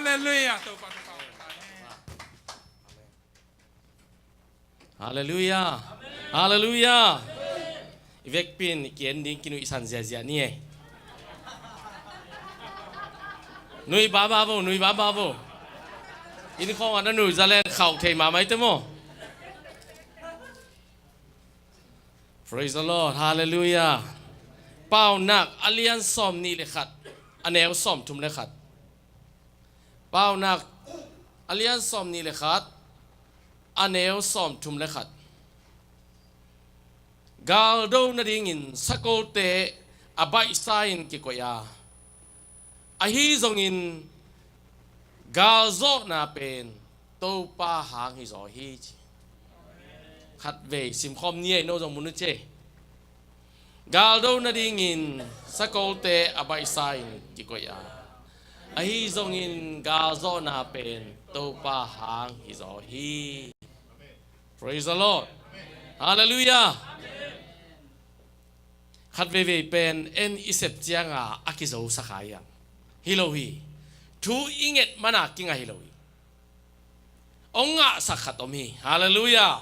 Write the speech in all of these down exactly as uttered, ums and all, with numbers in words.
Halleluiah. Topa, Topa. Halleluiah. Halleluiah. I vekpi in i ki-en ding kinuihsan ziahziah ni ei. Nui baba vo, nui baba vo. Inn khawng ah na nuihzah leng khauh thei mahmah i te maw. Praise the Lord. Halleluiah. Paunak a lian sawmnih le khat, a neu sawmthum le khat. Paunak a lian sawmnih le khat, a neu sawmthum le khat. Galdo nadingin sakote a baihsa-in kikoih a, ahi zongin galzawhna pen Topa hang hizaw hi, ci. Khatvei simkhawm ni ei, no zong mun uh ci ei. Galdo nadingin sakote a baihsa-in kikoih a, ahi zongin galzawhna pen Topa hang hizaw hi. Praise the Lord. Halleluiah. Khatveivei pen en i sep cianga a kizosak a hiang hi lo hi. Thu i nget mana kinga hi lo hi. Hong ngahsak khat om hi. Halleluiah.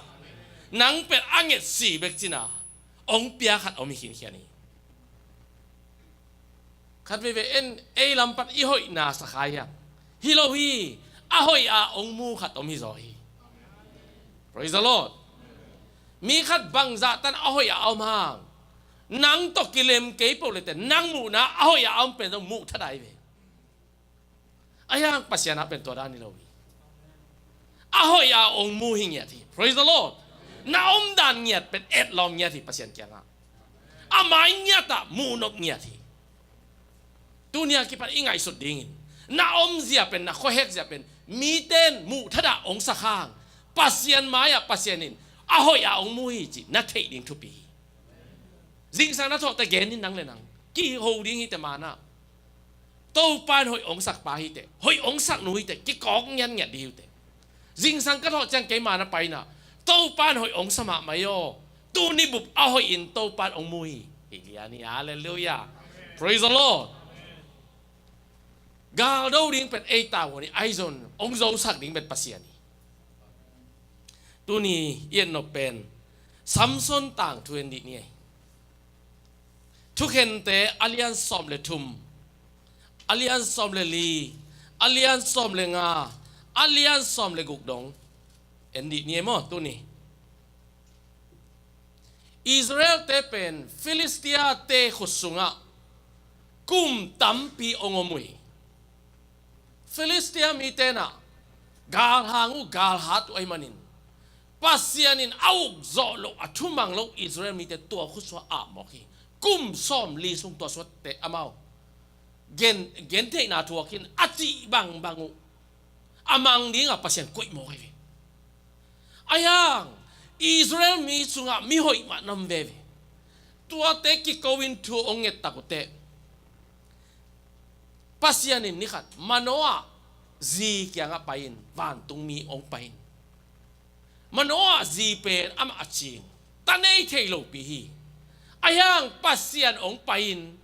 Nang pen a ngetsi bek cina hong pia khat om hi khinkhian hi. Khatveivei en ei lam pan i hoihna sakha hiang hi lo hi. A hoih a hong mu khat om hizaw hi. Praise the Lord. Mi khat bangzah tan a hoih a om hang, nang tawh kilem kei peuh lete nang muhna a hoih a om pen zong muh thadai ve. A hiang Pasian a pen tua dan hi lo hi. A hoih a hong mu hi ngiat hi. Praise the Lord. Na omdan ngiat pen etlawm ngiat hi Pasian kiangah. A mai ngiat ah muhnop ngiat hi. Tunia kipan i ngaihsut dingin na omzia pen, na khuahekzia pen miten muh thadah hong sak hang, Pasian mai-ah Pasian in a hoih a hong mu hi cih na theih ding thupi hi. Zingsang na thawhte gen in nang le nang kiho ding hite manah. Topa in hoih hong sakpa hite, hoih hong saknu hite, kikawk ngiatngiat ding hite. Zingsang ka thawh ciang keima na paina Topa in hoih hong sa mahmah hi aw. Tuni bup a hoih in Topa in hong mu hi. Hi lian hi. Halleluiah. Praise the Lord. Galdo ding pen ei tawh huan hi, ahi zong hong zosak ding pen Pasian hi. Tuni i etnop pen Samson tangthu en dih ni ei. Thukhente a lian sawm le thum, a lian sawm le li, a lian sawm le nga, a lian sawm le guk dong en dih ni ei maw tuni. Israelte pen Filistia-te khut sungah kum tampi hong om uh hi. Filistia mite nah galhang uh, galhat uh ahih manin Pasian in a ukzawh loh, a thumang loh Israel mite tua khut sungah ahmawk hi. Kum sawmli sung tua sungah teh amau gen, gentheihna thuak in a cih bangbang uh a mang dingah Pasian koih mawk ahi ve. Ahi hang Israel mi sungah mihoih mah na om veve. Tuate kiko in thu hong ngettak uh teh Pasian in nikhat Manoah zi kiangah pai-in vantungmi hong pai-in, Manoah zi pen amah a cing, ta nei thei lopi hi. Ahi hang Pasian hong pai-in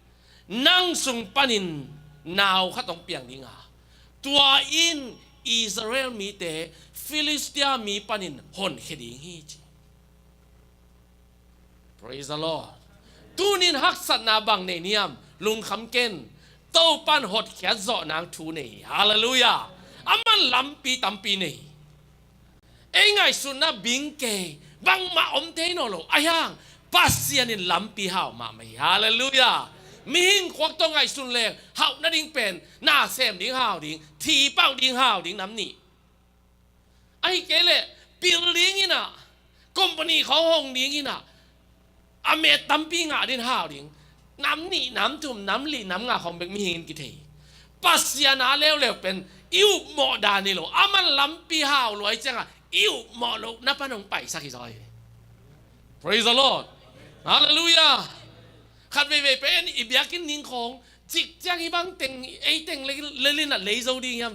nang sung panin nau khat hong piang ding a, tua in Israel mite Filistia mi panin honkhia ding hi, ci. Praise the Lord. Tunin haksatna bang nei niam, lungkham ken. Topan hotkhiat zawh nang thu nei hi. Halleluiah. Aman lampi tampi nei hi. Ei ngaihsutna bing kei, bangmah om thei nawn lo. Ahi hang Pasian in lampi hau mahmah hi. Halleluiah. Mihing khuak tawh ngaihsun leng hauh nading pen na sem ding hau ding, thi pau ding hau ding nam nih. Ahih kei leh pil ding in ah, company khawng hong ding in ah, a met tampi ngah ding hau ding. Nam nih, nam thum, nam li, nam nga khawng bek mihing in kithei. Pasian a leuleu pen i upmawh dan hi lo. Aman lampi hau lua ahih ciangah i upmawh loh na pan hong paisak hi zaw hi. Praise the Lord. Halleluiah. Khatveivei pen i biakinn ning khawng cik ciang hih bang teng, ei teng le, le, le, na lei zo ding hiam?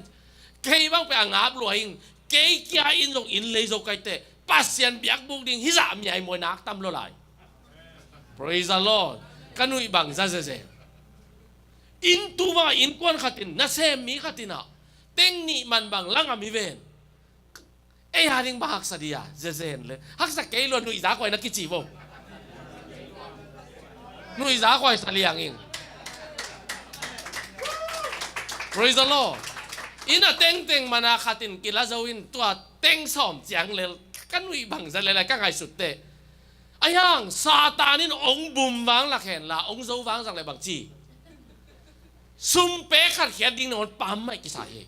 Kei bang pen a ngap lua ing. Kei kia in zong inn lei zo kai teh, Pasian biakbuk ding hih zah miaimuai nak tam lua lai. Praise the Lord. Ka nuih bang za zeze. Inn tu bangah innkuan khat in, nasem mi khat in ah, Teng nih man bang lang a mi ven. Ei a ding bang haksa dia, zezen le. Haksa kei lua, nuihza khuai na kici vo. Nuihza khuai sa liang ing. Praise the Lord. Inn a tengteng mana khat in kila zo in tua teng sawm ciang le ka nuih bang za le lai ka ngaihsut teh. Ahi hang Satan in ong bum vang lak hen la, ong zo vang zang le bang ci. Sum pe khat khiat ding nangawn pam mai kisa hi.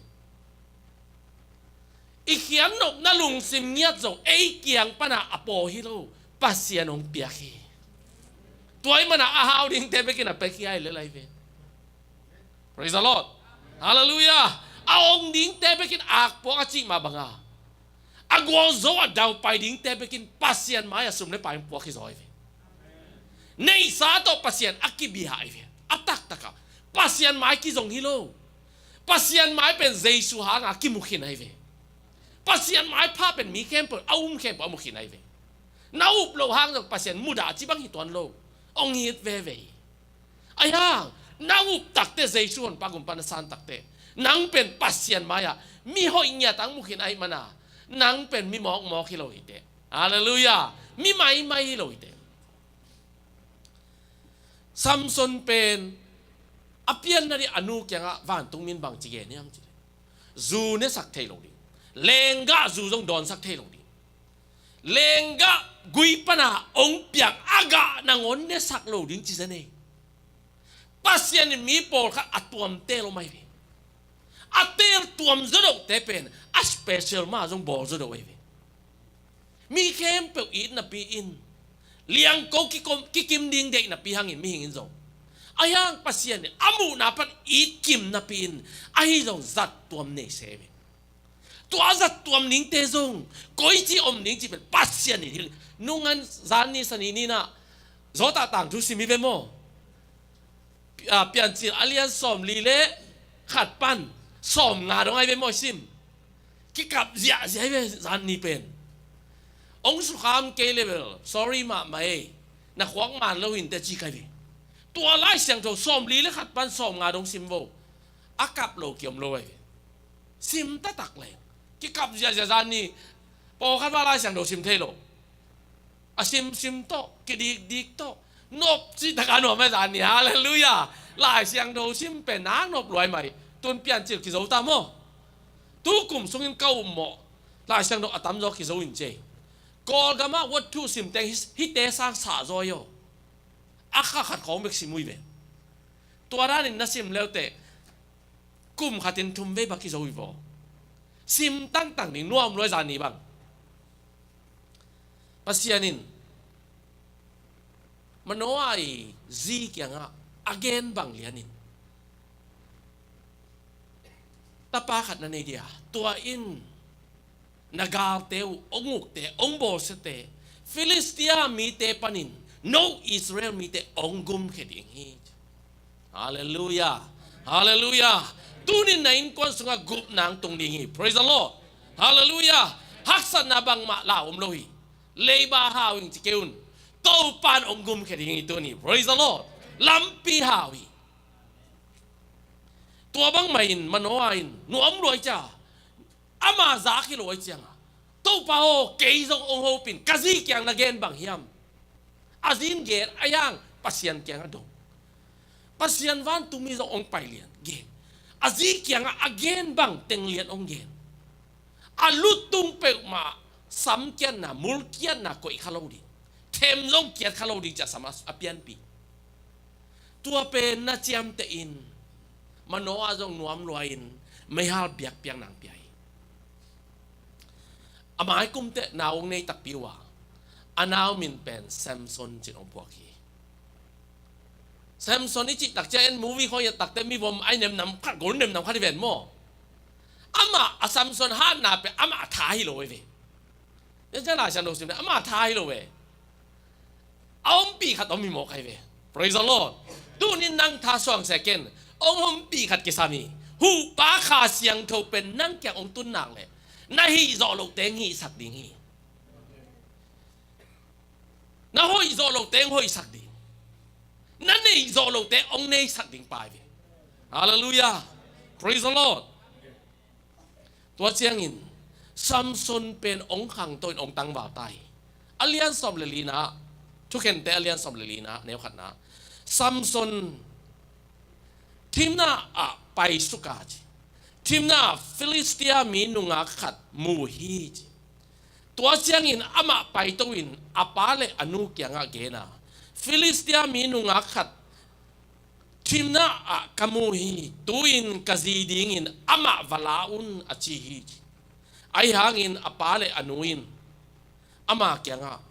I khian nopna lungsim ngiat zong ei kiang pana a paw hi lo, Pasian hong piak hi. Tua ahih mana a hau dingte bekin a pek hi ai le lai ve. Praise the Lord. Hallelujah. A ong dingte bekin akpuak a cih mah banga, a gualzo a daupai dingte bekin Pasian mai-ah sum le pai hong puak hi zaw ai ve. Neihsa tawh Pasian a kibia ai ve. A taktakah Pasian mai kizong hi lo. Pasian mai pen Jesu hanga kimu khin ai ve. Pasian maipha pen mi khempeuh a um khempeuh a mu khin ai ve. Na up loh hang zong Pasian mudah ci bang hi tuan lo. Ong it veve hi. Ahi hang nang up takte, Jesu honpa gumpa na san takte, nang pen Pasian mai-ah mi hoih ngiat ang mu khin ahih mana, nang pen mi mawkmawk hi lo hi teh. Halleluiah. Mi maimai hi lo hi teh. Samson pen a pianna ding a nu kiangah vantung min bang ci gen hiam cih leh, zu nesak thei lo ding, lenggah zu zong dawnsak thei lo ding, lenggah gui pana ong piang a gah nangawn nesak lo ding ci zen ei. Pasian in mi pawlkhat a tuam teel om ai ve. A teel tuam zawdohte pen a special mah zong bawl zawdoh ai ve. Mi khempeuh it napi in, liangko kikom, kikim ding deih napi hangin mihing in zong, ahi hang Pasian in a muhna pan it kim napi in, ahi zong zat tuam nei se ve. Tua a zat tuam ningte zong koici om ning cih pen Pasian in hilh. Nungan zan ni sa ni ni-in ah Zawtah tangthu sim hi ve maw? Pi-, ah, Piancil a lian sawmli le khat pan sawmnga dong ai ve maw i sim? Kikap ziahziah ai ve zan ni pen. Ong sukham kei le bel sorry mahmah ei. Na khuak man lo hinteh ci kai ve. Tua Lai Siangtho sawmli le khat pan sawmnga dong sim vo. A kap lo kiom lo ai ve. Sim taktak leng. Kikap ziahziah zan ni. Pawlkhat bang Lai Siangtho sim thei lo. A simsim tawh, kidikdik tawh, nopci taka nuam a zan ni. Halleluiah. Lai Siangtho sim pen nak nop luai mai. Tun Piancil kizo ta maw? Tu kum sungin ka ummawh Lai Siangtho a tamzaw kizo in cei. Kawlgamah Word Two simteng hi, hite sang sahzaw hi aw. A kha khat khawng bek sim uh hi ve. Tua danin na sim leuteh kum khatin thum vei bang kizo hi vaw. Sim tangtang ding nuam luai zan ni bang. Pasian in Manoah i zi kiangah a gen bang lianin, tapa khat na nei dia, tua in na galte uh ong ukte, ong bawlsiate, Filistia mite panin no Israel mite ong gumkhia ding hi. Halleluiah. Halleluiah. Tunin na innkuan sungah gupna ong tung ding hi. Praise the Lord. Halleluiah. Haksatna bangmah lau om lo hi. Leiba hau ing ci kei un. Topan ong gumkhia ding hi tuni. Praise the Lord. Lampi hau hi. Tua bangmah in Manoah in nuam luai cia. Ama zak hi lo ai cianga, Topa aw, kei zong ong hopin, ka zi kiang na gen bang hiam? A zin gen a yang Pasian kiangah dong. Pasian vantungmi zong ong pai lian gen. A zi kiangah a gen bang teng lian ong gen. A lutung peuhmah samkiatna, mulkiatna koih kha lo ding. Them zong kiat kha lo ding cia sam a, a pianpih. Tua pen na ciamteh in, Manoah zong nuam luai in meihal biakpiakna ong pia hi. A mai kumteh nau ong nei takpi uh a, a nau min pen Samson ci-in ong phuak hi. Samson i cih tak ciang en movie khawng i et takteh mi vom ai nemnam khat, gol nemnam khat hi ven maw? Amah a Samson hatna pen amah a tha hi lo ve. Tua ciang Lai Siangtho sim leh amah a tha hi lo ve. A ompih khat om hi mawk ai ve. Praise the Lord. Tunin nang tha suang seh ken. Ong ompih khat kisam hi. Huhpa Kha Siangtho pen nang kiang ong tun nak leh na hih zawh loh teng hihsak ding hi. Na hoih zawh loh teng hoihsak ding. Na neih zawh loh teng ong neisak ding pa ai ve. Halleluiah. Praise the Lord. Tua ciangin Samson pen hong khangto in hong tangval ta hi. A lian sawm le lina, Thukhente a lian sawm le lina, neu khatna, Samson Timna ah paisuk a ci. Timna ah Filistia mi nungak khat mu hi ci. Tua ciangin amah paito in a pa le a nu kiangah gen a, Filistia mi nungak khat Timna ah ka mu hi. Tu-in ka zi dingin amah va la un, a ci hi ci. Ahi hangin a pa le a nu in ama kiangah,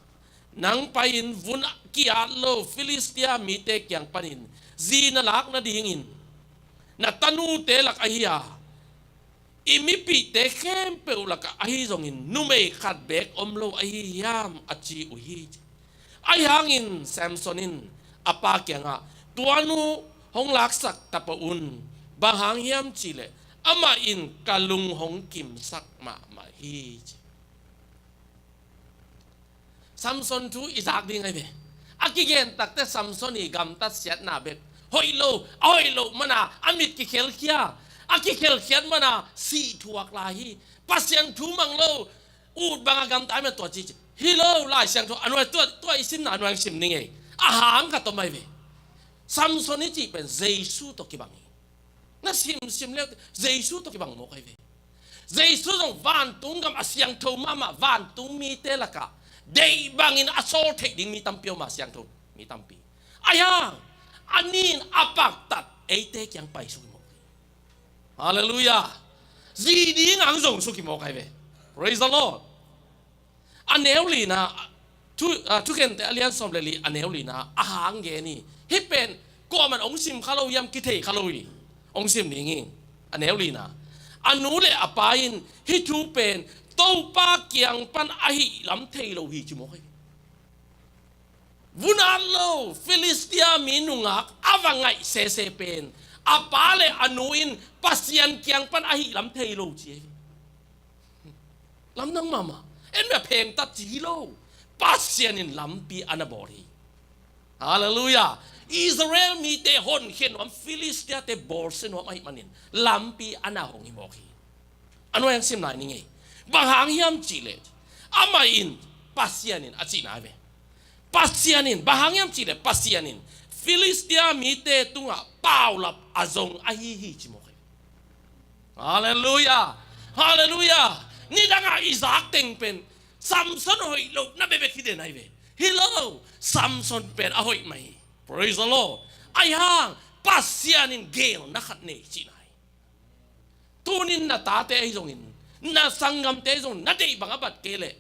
nang pai-in vun ki-at lo Filistia mite kiang panin zi na lak nadingin na tanute lak ahi a, i mipihte khempeuh lakah ahi zongin numei khat beek om lo ahi hiam, a ci uh hi ci. Ahi hangin Samson in a pa kiangah, tua nu hong laksak ta pah un, bang hang hiam cihleh amah in ka lung hong kimsak mahmah hi ci. Samson thu i zak ding ahi ve. A kigen takte Samson i gamtat siatna bek, hoih lo, a hoih loh mana a mit kikhelkhia, a kikhelkhiat mana sih thuak lai hi. Pasian thu mang lo, ut banga gamta ahih mana tua ci ci. Hi lo, Lai Siangtho a nuai, tua, tua i simna a nuai sim ning ei. A hang khat om ahi ve. Samson i cih pen Jesu tawh kibang hi. Na simsim le Jesu tawh kibang mawk ahi ve. Jesu zong vantung gam a siangtho mahmah, vantung mite lakah deih bangin a sawl theih ding mi tampi om a, siangtho mi tampi. Ahi hang a nin a paktat eite kiang paisuk hi mawk hi. Halleluiah. Zi ding ang zong suk hi mawk ahi ve. Praise the Lord. A neu lina, thu, a, Thukhente a lian sawm le li, a neu lina a hang gen hi. Hih pen kuaman hong sim kha lo hiam, kithei kha lo hi. Hong sim ning hi. A neu lina, a nu le a pa in hih thu pen Topa kiang pan ahih lam thei lo hi ci mawk hi. Vun at lo Filistia mi nungak a va ngaih sese pen a pa le a nu in Pasian kiang pan ahih lam thei lo ci hi. Lamdang mahmah. En mia phengtat ci hi lo. Pasian in lampi a na bawl hi. Halleluiah. Israel mite honkhia nuam, Filistiate bawlsia nuam ahih manin lampi a na hong hi mawk hi. A nuai ang sim lai ning ei. Bang hang hiam cihleh amah in, Pasian in a cihna ahi ve. Pasian in, bang hang hiam cihleh Pasian in Filistia mite tungah paulap a zong ahi hi ci mawk hi. Halleluiah. Halleluiah. Nidangah i zak teng pen Samson hoih lohna bekbek hi den ahi ve. Hi lo, Samson pen a hoih mah hi. Praise the Lord. Ahi hang Pasian in geelna khat nei cihna hi. Tunin na tate ahi zongin, na sanggamte ahi zongin, na deih bang a bat kei leh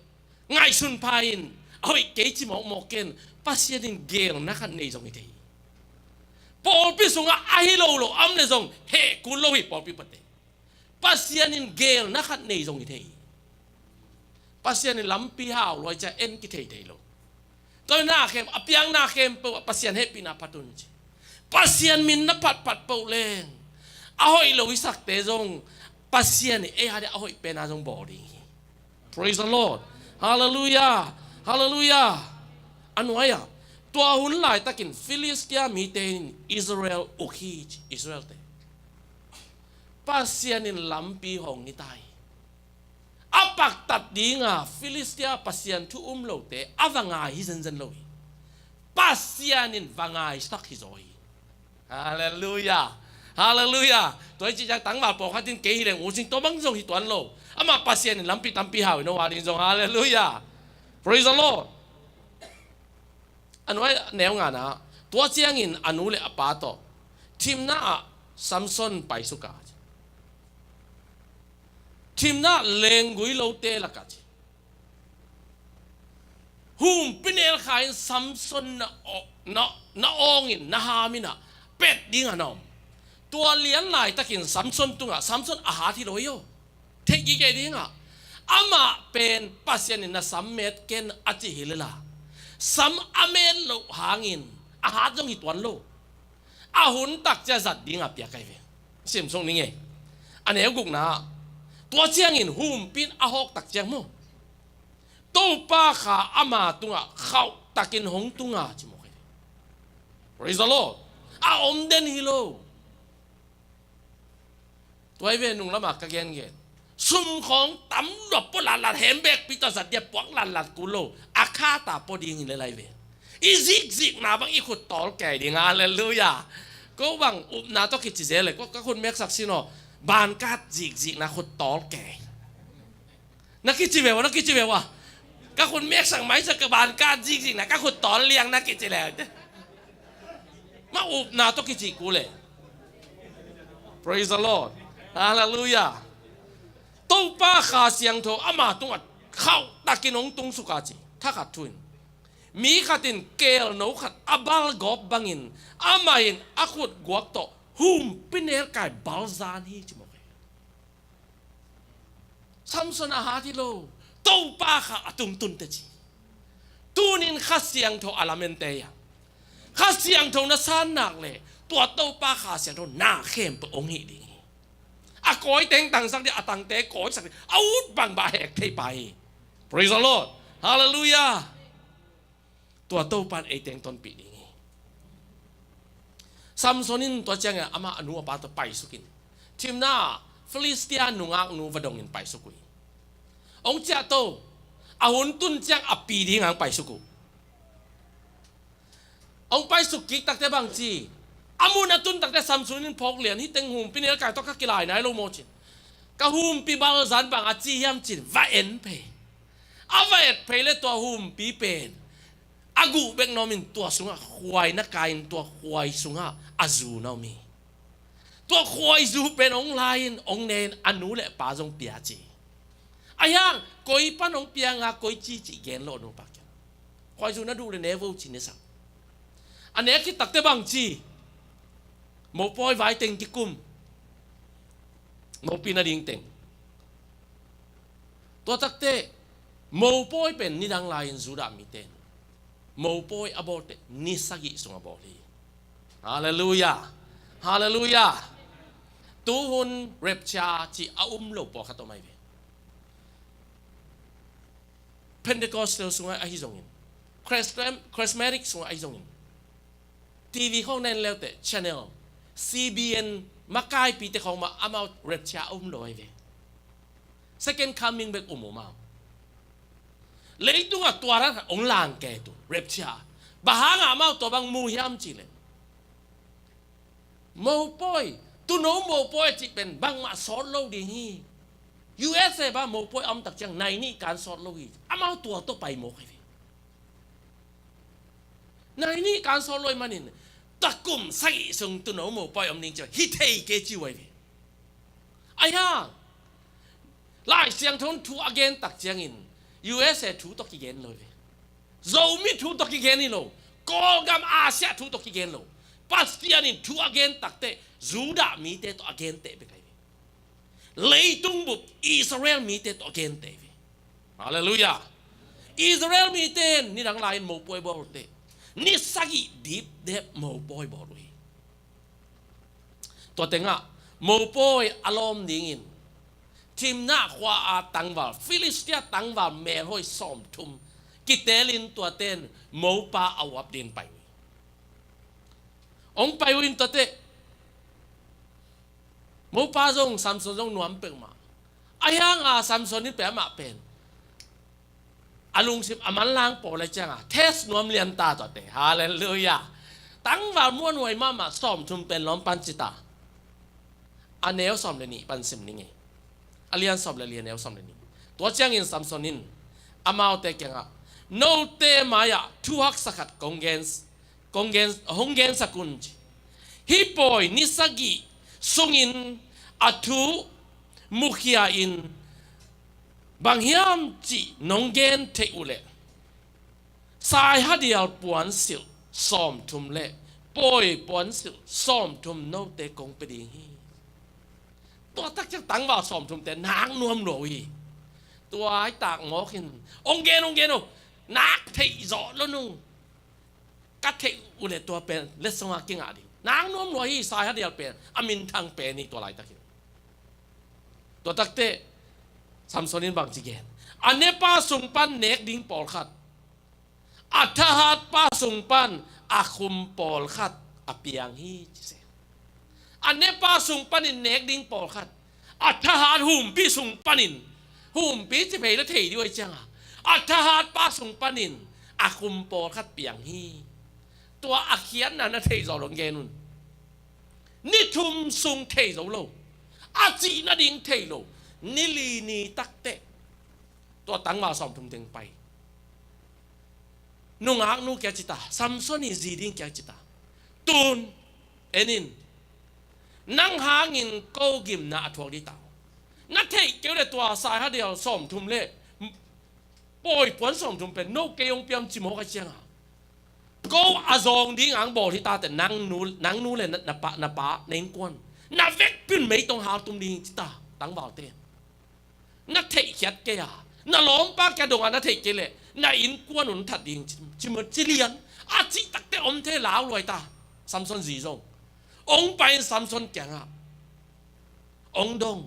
ngaihsun pha in, a hoih kei ci mawkmawk ken. Pasian in geelna khat nei zong hi thei hi. Pawlpi sungah ahi lo lo a om le zong heh kul lo hi, pawlpi pate. Pasian in geelna khat nei zong hi thei hi. Pasian in lampi hau luai ciang en kithei thei lo. Tua na khem, a piakna khempeuh ah Pasian hehpihna phat un ci. Pasian min na phatphat peuh leng a hoih lo i sakte zong Pasian in ei hade a hoih pena zong bawl ding hi. Praise the Lord. Halleluiah. Halleluiah. A nuai-ah tua hun laitakin Filistia mite in Israel uk hi ci, Israelte. Pasian in lampi hong hi ta hi. A paktat dinga Filistia pasian thu um lote a va ngai hi zenzen lo hi. Pasian in va ngaisak hi zaw hi. Halleluiah. Halleluiah. Tua hi cih ciang tangval pawlkhat in kei hi leng u cing tua bang zong hi tuan lo. Amah Pasian in lampi tampi hau hi, no a ding zong. Halleluiah. Praise the Lord. A nuai neu ngana, tua ciangin a nu le a pa tawh Timna ah Samson paisuk a ci. Timna ah lenggui lote lakah ci. Humpinelkha in Samson na aw-, na, na awngin, na hamin ah pet dingah na om. Tua lian laitakin Samson tungah, Samson a hat hi lo hi aw. Theih gige dingah amah pen Pasian in na sam met ken a cih hi lel a, sam a met loh hangin a hat zong hi tuan lo. A hun tak ciang zat dinga piak ahi ve. Simsuk ning ei. A neu gukna ah, tua ciangin humpi in a hawk tak ciang maw, Topa Kha ama tungah khauhtakin hong tung a ci mawk hi. Praise the Lord. A om den hi lo. Tua hi ve, nung lamah ka gengen. Sum khawng tam lua pua latlat, hem bekpi tawh zat dia puak latlat kul lo. A kha ta pua dingin le lai ve. I zikzikna bang i khut tawl kei ding. Halleluiah. Ko bang upna tawh kici zel le, ko ka khut meksak sin aw. Bankat zikzikna khut tawl kei. Na kici ve ua, na kici ve ua. Ka khut meksak maisak ka bankat zikzikna ka khut tawl liang na kici le. Ma upna tawh kici kul le. Praise the Lord. Halleluiah. Topa Kha Siangtho ama tungah khauhtakin hong tungsuk a ci. Thakhat thu in, mi khat in kelno khat a balgawp bangin amah in a khut guak tawh humpinelkai balzan hi ci mawk hi. Samson a hat hi lo. Topa Kha a tungtun teh ci. Tunin Kha Siangtho a lamen teh ia, Kha Siangtho na san nak le, tua Topa Kha Siangtho na khempeuh hong hih ding hi. A kawi teng tangsak dia, a tangte kawisak dia, a ut bangbang hek thei pah hi. Praise the Lord. Halleluiah. Tua Topa in ei teng tonpih ding hi. Samson in tua ciangin ama a nu a pa tawh paisukin, thimna Filistia nungaknu va dongin paisuk uh hi. Hong ciahto, a hun tun ciang a pi ding hang paisuk uh. Hong paisuk kik takte bang ci, a mun a tun takte Samson in phawk lian, hih teng humpinelkai tawh ka kilai nai lo maw ci. Ka humpi balzan bang a ci hiam ci-in va en phei. A va et phei le tua humpi pen a guh bek na om in tua sungah khuai na kai in tua khuai sungah a zu na om hi. Tua khuai zu pen hong lai in hong ne in a nu le pa zong pia ci. Ahi hang koi pan hong piang a koi ci cih gen lo, a nu pa kiang. Khuai zu na duh le ne vo ci, ne sak. A nek khit takte bang ci, mopawi vai teng kikum. Mopi na ding teng. Tua takte mopawi pen nidang lai-in Judah mite in mopawi a bawlte ni sagih sung a bawl hi. Halleluiah. Halleluiah. Tuhun rapture cih a um lo pawlkhat om ahi ve. Pentecostal sungah ahi zongin, Charism-, Charismatic sungah ahi zongin, T V khawng na en leuteh channel, C B N makaipite khawng mah amau rapture a um lo ahi ve. Second coming bek um uh amau. Leitungah tua dan khat hong langke tu, rapture. Bang hangah amau tua bang mu hiam cih leh, mopawi, tuuno mopawi a cih pen bangmah sawt lo ding hi. U S A bang mopawi a om tak ciang nai nih kan sawt lo hi. Amau tua tawh pai mawk hi ve. Nai nih kan sawt lo ahih manin, tua kum sagih sung tuuno mopawi om ding ci-a hi thei kei ci uh ahi ve. Ahi hang Lai Siangtho in thu a gen tak ciangin U S A thu tawh kigen lo hi ve. Zomi thu tawh kigen hi lo. Kawlgam Asia thu tawh kigen lo. Pasian in thu a gen takteh Judah mite tawh a genteh bek ahi ve. Leitung bup Israel mite tawh a genteh hi ve. Halleluiah. Israel mite in nidang lai-in mopawi bawlteh ni sagih dipdep mopawi bawl uh hi. Tua tengah mopawi a lawm dingin Timnah khua-a tangval, Filistia tangval melhoih sawmthum kiteelin tuate in mopa a uap dingin pai uh hi. Hong pai uh in tuate, mopa zong, Samson zong nuam peuhmah. Ahi hanga Samson in pen amah pen a lungsim a manlang pawl le cianga test nuam lian ta tuate. Halleluiah. Tangval muanhuai mahmah sawmthum pen lawm pan ci ta. A neu sawm le nih pan sim ning ei. A lian sawm le li, a neu sawm le nih. Tua ciangin Samson in amaute kiangah, note mai-ah thu haksa khat kong gen, kong gen, hong gensak un ci. Hih pawi ni sagih sungin a thu mukhia in bang hiam cih nong gen theih uh leh, saihadial puansilh sawmthum le pawi puansilh sawmthum note kong pia ding hi. Tua tak ciang tangval sawmthumte nak nuam lua uh hi. Tua i tak mawk in, hong gen, hong gen uh, nak theih zawh lo nung. Ka theih uh leh tua pen letsong a kingah ding. Nak nuam lua hi, saihadial pen a minthang pen hi tua laitakin. Tua takteh Samson in bangci gen, a nepa sung pan nek ding pawlkhat, a thahatpa sung pan a khum pawlkhat a piang hi ci se. A nepa sung panin nek ding pawlkhat, A thahat humpi sung panin, humpi ci phei le thei dih uh ahi cianga, a thahat pa sung panin a khum pawlkhat piang hi. Tua a khiatna na theih zawh lo hong gen un. Ni thum sung thei zo lo, a cih nading thei lo, ni li ni takteh tua tangval sawmthum teng pai. Nungaknu kiang ci ta, Samson i zi ding kiang ci ta, tun en in, nang hangin ko gimna a thuak dih ta. Na theih kei uh le tua saihadial sawmthum le pawi puan sawmthum pen no kei hong piam ci mawk a cianga, ko a zawng ding ang bawl hi ta teh, nang nu, nang nu le na, na pa, na pa, na innkuan, na vekpi un meitong hal tum ding ci ta tangvalte. Na theihkhiat kei a, na lawmpa kia dong a na theih kei leh na innkuan un that ding ci, ci, ci lian a cih takteh om thei lau luai ta. Samson zi zong hong pai in Samson kiangah hong dong,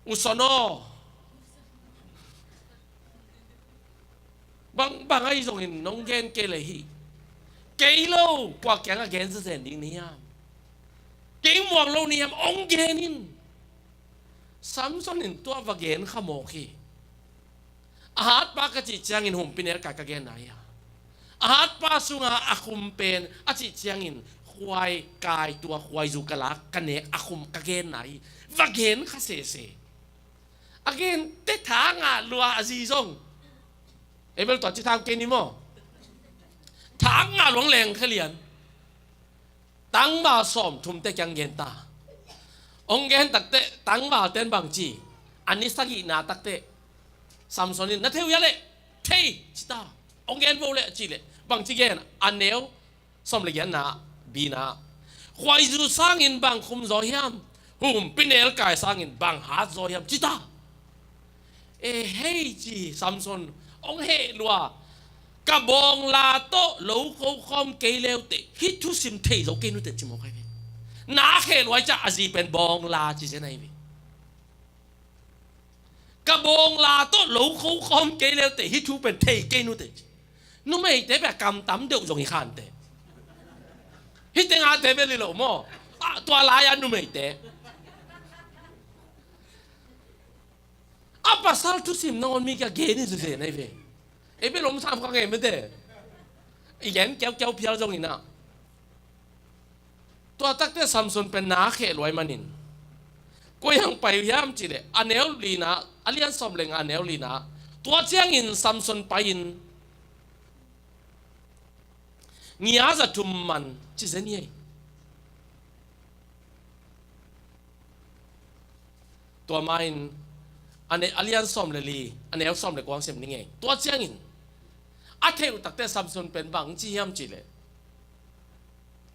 U Son aw, bang, bang ahi zongin nong gen kei le hi. Kei lo kua kiangah gen zazen ding na hiam? Kei muang lo na hiam? Hong gen in. Samson in tua va gen kha mawk hi. A hatpa ka cih ciangin humpi nelkai ka genna hi a, a hatpa sunga a khum pen a cih ciangin khuai kai, tua khuaizu ka lak ka nek a khum ka genna hi. Va gen kha sese. A gen teh tha ngah lua a zi zong. Ei bel tua ci tham kei ni maw? Tha ngah lua hong leng kha lian. Tangval sawmthum te kiang gen ta. Hong gen takteh tangval ten bang ci? A ni sagihna takteh Samson in na thei uh hia leh? Thei ci ta. Hong gen vo leh ci leh bang ci gen? A neu sawm le giatna, bina, khuaizu sangin bang khum zaw hiam? Humpi nelkai sangin bang hat zaw hiam ci ta. E hei ci Samson, hong heh lua. Ka bawngla tawh lo khokhawm kei leuteh hih thusim thei zo kei nuteh ci mawk ahi ve. Na heh lua ciah a zi pen bawngla ci zen ahi ve. Ka bawngla tawh lo khokhawm kei leuteh hih thu pen thei kei nuteh ci. Numeite bia kam tam deuh zong hi khanteh. Hih tengate bel hi lo maw? Ah, tua lai-a numeite a pasal thusim nangawn mi kia gen hi zezen ahi ve. Ei bel om sam ka ngei mete. I gen kiaukiau phial zongin ah. Tua takteh Samson pen na kheh luai manin koi hang pai uh hiam cih leh a neu lina, a lian sawm le nga a neu lina. Tua ciangin Samson pai-in ngia za thum man ci zen hi ei. Tua ma-in a ne, a lian sawm le li, a neu sawm le kua hong sim ni ngei. Tua ciangin a theih uh takteh Samson pen bang ci hiam cih leh,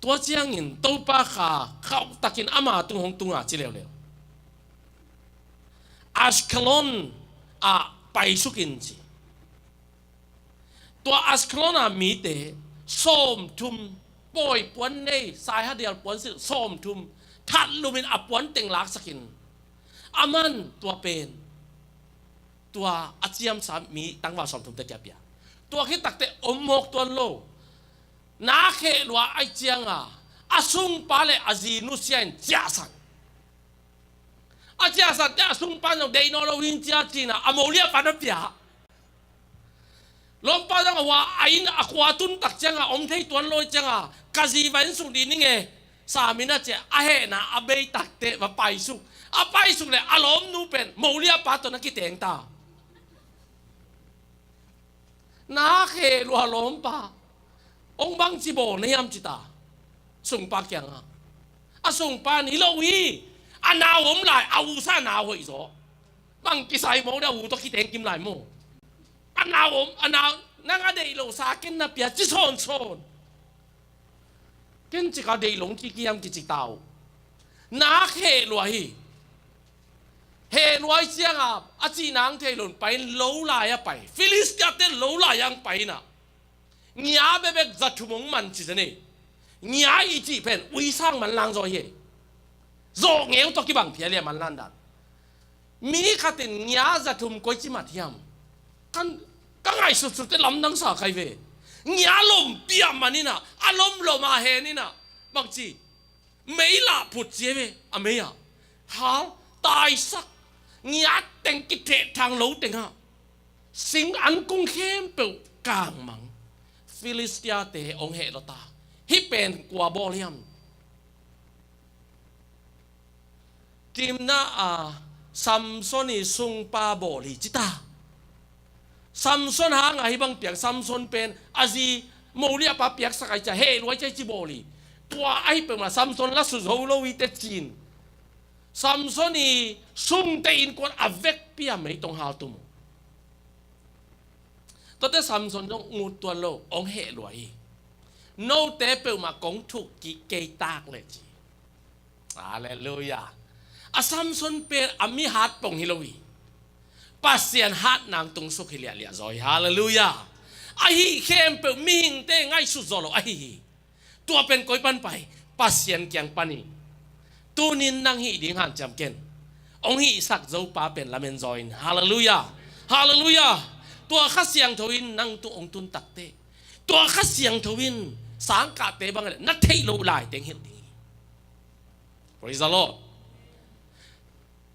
tua ciangin Topa kha khauhtakin ama tung hong tunga ci leuleu. Ashkelon ah paisuk in ci. Tua Ashkelon a mite sawmthum, pawi puan nei, saihadial puan silh sawmthum thatlumin a puan teng laksakin, aman tua pen tua a ciamsa mi tangval sawmthum te kia pia. Tua khit takteh om mawk tuan lo. Na kheh lua ahi cianga a sungpa le a zi nusia in ciahsan. A ciahsan teh a sungpa zong deih nawn lo hi ing cia ci-in a moliapa na pia. Lawmpa zong a hua a inn a khua tun tak cianga om thei tuan lo hi cianga ka zi va inn suk dih ning e. Samin a ciah a hehna a bei takteh va paisuk. A paisuk le a lawmnu pen moliapa tawh na kiteng ta. Na kheh lua lawmpa. Hong bangci bawl na hiam ci ta. Sungpa kiangah. A sungpa ni lo hi. A nau om lai a usa nau hoih zaw. Bang kisai maw, dia u tawh kiteng kim lai maw. A nau om, a nau, nang a deih lo sa ken na pia ci sawnsawn. Ken cika deih lo hong kikiam kici ta uh. Na kheh lua hi. Heh lua ahi cianga a cih nang thei lo in pai in lo lai a pai. Philistia te lo lai ang pai in ah. Ngia bebek za thum hong man ci zen ei. Ngia i cih pen uisang manlang zaw hi ei. Zawh ngeu tawh kibang phial hi a manlan dan. Mi khatin ngia za thum koici mat hiam? Kan, ka ngaihsutsut te lamdang sa kai ve. Ngia lompi a man in ah, a lomlom a hen in ah. Bangci, mei lah phut ci hi ve, a mei ah. Hal, taisak, ngiat teng, kithehthang lo tengah sing an kung khempeuh kangmang. Filistia-te hong heh lawta. Hih pen kua bawl hiam? Timnah a Samson i sungpa bawl hi cita. Samson hanga hih bang piang, Samson pen a zi Moliah pa piaksak ai cia, heh luai cia ci bawl hi. Tua ahi peuhmah Samson la su zo lo hi tecin. Samson i sungte innkuan a vekpi a meitong haltum uh. Tuate Samson zong ngut tuan lo, hong heh luai hi. Note peuhmah kong thuk kik kei tak leh ci. Halleluiah. A Samson pen a mi hat pong hi lo hi. Pasian hat nang tungsuk hi liahliah zaw hi. Halleluiah. Ahi khempeuh mihingte ngaihsut zaw lo ahi hi. Tua pen koi pan pai? Pasian kiang pan hi. Tunin nang hih ding hanciam ken. Hong hihsak zo pa pen lamen zaw in. Halleluiah. Halleluiah. Tua Kha Siangtho in nang tung hong tun takteh, tua Kha Siangtho in sangkahte bang na theih loh laiteng hilh ding hi. Praise the Lord.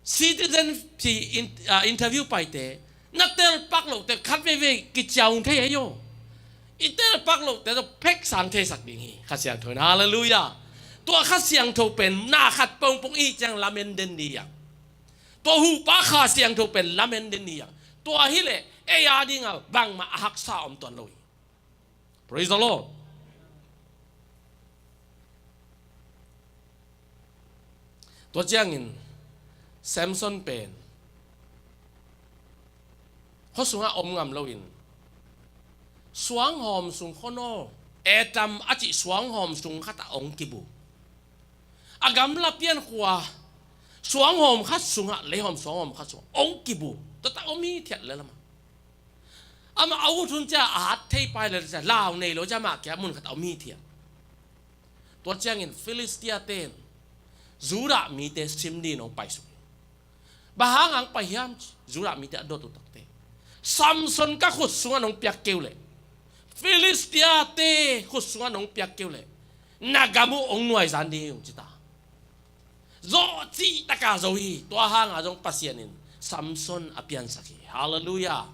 Citizen pi in, ah, interview paite, na telpak lohte khat veivei kiciau thei ahi aw. I telpak lohte tawh phek sang theisak ding hi. Kha Siangtho in, halleluiah. Tua Kha Siangtho pen na khat pongpong i hih ciang lamen den ding hi hang. Tua huhpa Kha Siangtho pen lamen den ding hi hang. Tua hileh ei a dinga bangmah a haksa om tuan lo hi. Praise the Lord. Tua ciangin Samson pen khua sungah om ngam loin suanghawm sung, khuanawl, Etam a cih suanghawm sung khatah hong kibu. A gamla piankhua suanghawm khat sungah, leihawm suanghawm khat sungah hong kibu. Tuatah om hithiat le lamah. Amah a ut hun cia a hat thei pai le cia lau nei lo cia mah kia mun khat a om hithiat. Tua ciangin Filistia-ten Judah mite sim dingin hong paisuk hi. Bang hang hong pai hiam? Judah mite a dot uh takteh, Samson ka khut sungah nong piak kei uh leh, Filistia-te khut sungah nong piak kei uh leh, na gam uh hong nuaizan ding hi ung ci ta. Zawh cihtaka zo hi. Tua hanga zong Pasian in Samson a piansak hi. Halleluiah.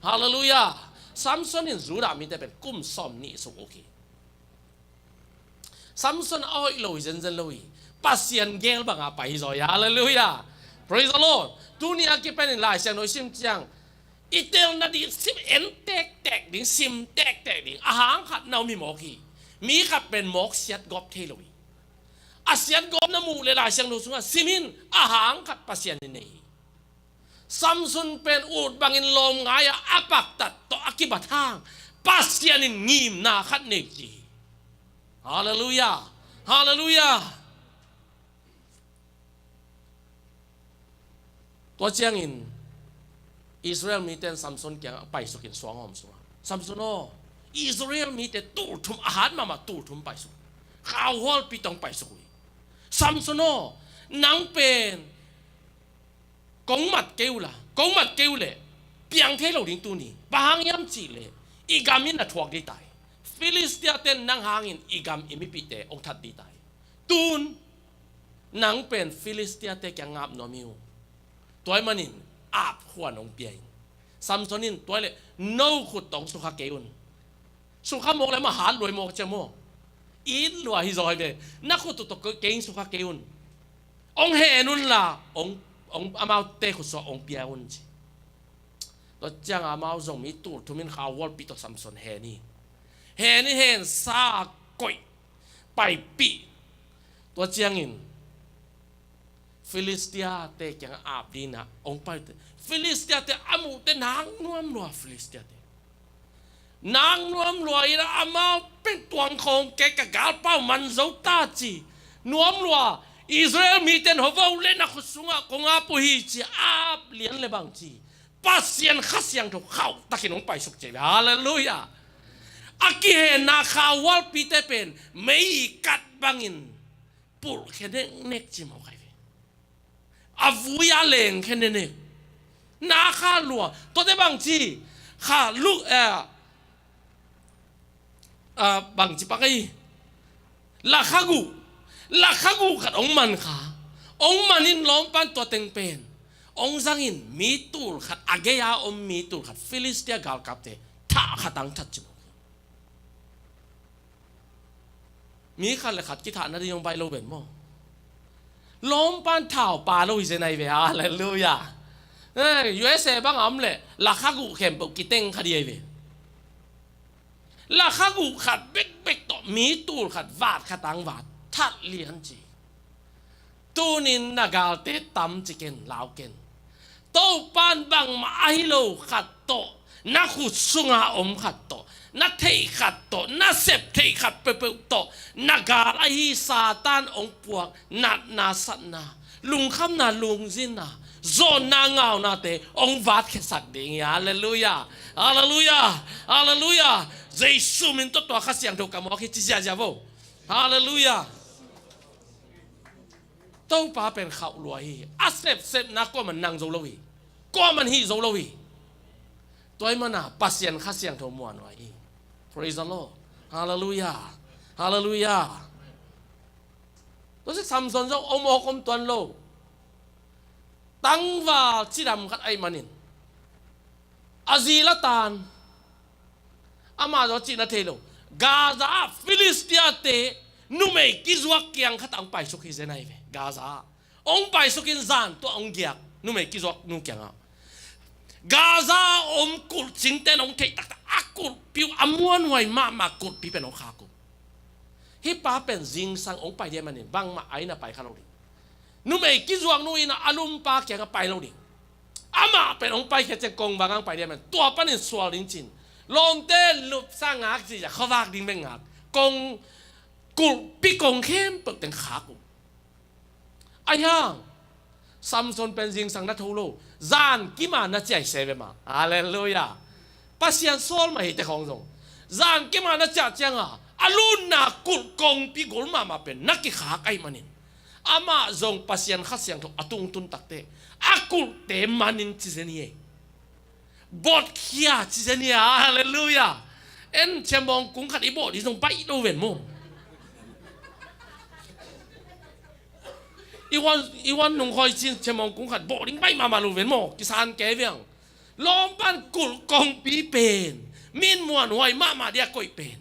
Halleluiah. Samson in Judah mite pen kum sawm nih sung uk hi. Samson a hoih lo hi zenzen lo hi. Pasian gel banga pai hi zaw hi. Halleluiah. Praise the Lord. Tuni a kipanin Lai Siangtho i sim ciang, i telna ding sim en tektek ding, sim tektek ding. A hang khat na om hi mawk hi. Mi khat pen mawk siatgawp thei lo hi. A siatgawp na muh leh Lai Siangtho sungah sim in, a hang khat Pasian in nei hi. Samson pen ut bangin lawm ngai-ah a paktat tawh a kibat hang Pasian in ngimna khat nei ci hi. Halleluiah. Halleluiah. Tua ciangin Israel mite in Samson kiangah paisukin suanghawm sungah, Samson aw, Israel mite tulthum a hat mahmah tulthum paisuk, khauhualpi tawh paisuk uh hi. Samson aw, nang pen kong mat kei uh la, kong mat kei uh leh piang thei lo ding tuni. Bang hang hiam cihleh i gam in na thuak ding ta hi. Filistia-ten nang hangin i gam i mipihte hong that ding ta hi. Tun nang pen Filistia-te kiangah ap nuam hi uh. Tua ahih manin ap khuan hong pia in. Samson in tua leh no khut tawh hong sukha kei un. Sukha mawk leh amah hat luai mawk cia maw. It lua hi zaw hi ve. Na khut uh tawh kei hong sukha kei un. Hong hen un la, hong, hong amaute khut sungah hong pia un ci. Tua ciangah amau Zomi tulthumin khauhualpi tawh Samson hen hi. Hen hi hen, sa koih, paipih. Tua ciangin Filistia-te kiangah ap dingin ah hong pai uh teh, Filistia-te a muh teh nak nuam lua, Filistia-te nak nuam lua in ah, amau pen tuang khawng kei, ka galpa uh man zo ta ci. Nuam lua, Israel mite in, hua vo leh na khut sungah kong ap uh hi ci, ap lian leh bang ci, Pasian Kha Siangtho khauhtakin hong paisuk ci. Halleluiah. A kihenna khauhualpite pen mei kat bangin pulhkhia neknek ci mawk ahi ve. A vui a lengkhia neknek. Na kha lua. Tuate bang ci, kha lu, eh, ah, bang ci pak ei. Lakha guh. Lakha guh khat hong man kha. Ong man in lawmpan tua teng pen ong zang in mi tul khat, a gei-a om mi tul khat, Filistia galkapte thah khat ang that ci mawk hi. Mi khat le khat kithah nading ong baih lo ven maw? Lawmpan thau pa lo hi zen ahi ve. Halleluiah. Eh, U S A bang a om leh lakha guk khempeuh kiteng kha ding ahi ve. Lakha guk khat bekbek tawh mi tul khat vat khat ang vat that lian ci. Tunin na galte tam ci ken, lau ken. Topan bangmah ahi lo khat tawh, na khut sunga om khat tawh, na theih khat tawh, na sep theih khat peuhpeuh tawh na gal ahi Satan ong puak natna, satna, lungkhamna, lungzinna, zawnna, ngaunate ong vatkhiasak ding hi. Halleluiah. Halleluiah. Halleluiah. Jesu min tawh tua Kha Siangtho ka muak hi ci ziahziah vo. Halleluiah. Topa pen khauh lua hi. A sepsepna kuaman nang zo lo hi. Kuaman hih zo lo hi. Tua ahih manin Pasian Kha Siangtho muanhuai hi. Praise the Lord. Halleluiah. Halleluiah. Tua si Samson zong om awk om tuan lo. Tangval cidam khat ahih manin a zi la tan. Amah zong cihna thei lo. Gaza ah Filistiate numei kizuak kiang khat ang paisuk hi zen ahi ve. Gaza ah ong paisuk in zan tua ong giak numei kizuak nu kiangah. Gaza om kulhcingte in ong theih taktak a kulhpi uh, a muanhuai mahmah kulhpi pen ong khak uh. Hih pa pen zingsang ong pai ding ahih manin bangmah a inn ah pai kha lo ding. Numei kizuak nu inn ah a lumpa kiangah pai lo ding. Amah pen ong paikhia ciang kongvang ang pai ding ahih manin tua panin sual ding ci-in lawmte lupsa ngak zia khuavak ding bek ngak, kong kulhpi kong khempeuh teng khak uh. Ahi hang Samson pen zingsang na tho lo. Zan kim a na ciah hi se ve mah. Halleluiah. Pasian sawl mah hi te khawng zong. Zan kim a na ciah ciangah a lutna kulh kongpi gol mahmah pen na kikhak ahih manin amah zong Pasian Kha Siangtho a tung tun takte a kulhte man in ci zen hi ei. Botkhia ci zen hi a. Halleluiah. En, Chiambawng kung khat i bawh ding zong baih lo ven maw? I wan, i wan nung khawi cin Chiambawng kung khat bawh ding baih mahmah lo ven maw? Kisan kei viang. Lawmpan kulh kongpi pen min muanhuai mahmah dia koih pen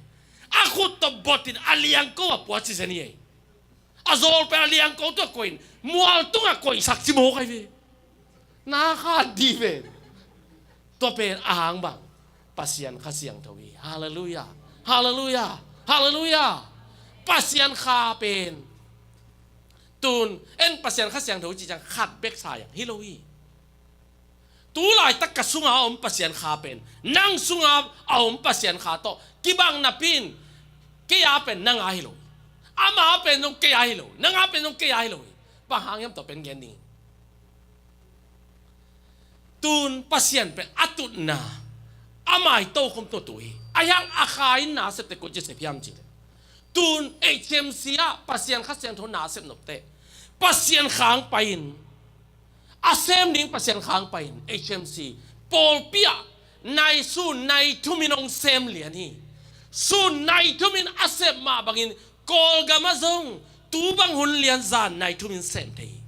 a khut tawh bot in a liangko a pua ci zen hi ei. A zawl pen a liangko tawh koih in mual tungah koihsak ci mawk ahi ve. Na khan dih ven. Tua pen a hang bang Pasian Kha Siangtho hi. Halleluiah. Halleluiah. Halleluiah. Pasian Kha pen tun en Pasian Kha Siangtho ci ciang khat bek sa hiang hi lo hi. Tu laitak ka sunga a om Pasian Kha pen nang sunga a om Pasian Kha tawh kibang napi in kei a pen nang a hi lo. Ama pen zong kei a hi lo. Nang a pen zong kei a hi lo hi. Bang hang hiam tua pen gen ding. Tun Pasian pen a tutna a mai tokhom tuatu hi. A hiang a Kha in na a septe koici a sep hiam cih leh, tun H M C ah Pasian Kha Siangtho na a sep nopte Pasian Kha ang pai-in a sem ding Pasian Kha ang pai-in H M C pawlpi ah nai sun nai thumin hong sem lian hi. Sun nai thumin a sep mah bangin Kawlgam ah zong tu bang hun lian zan nai thumin sem thei hi.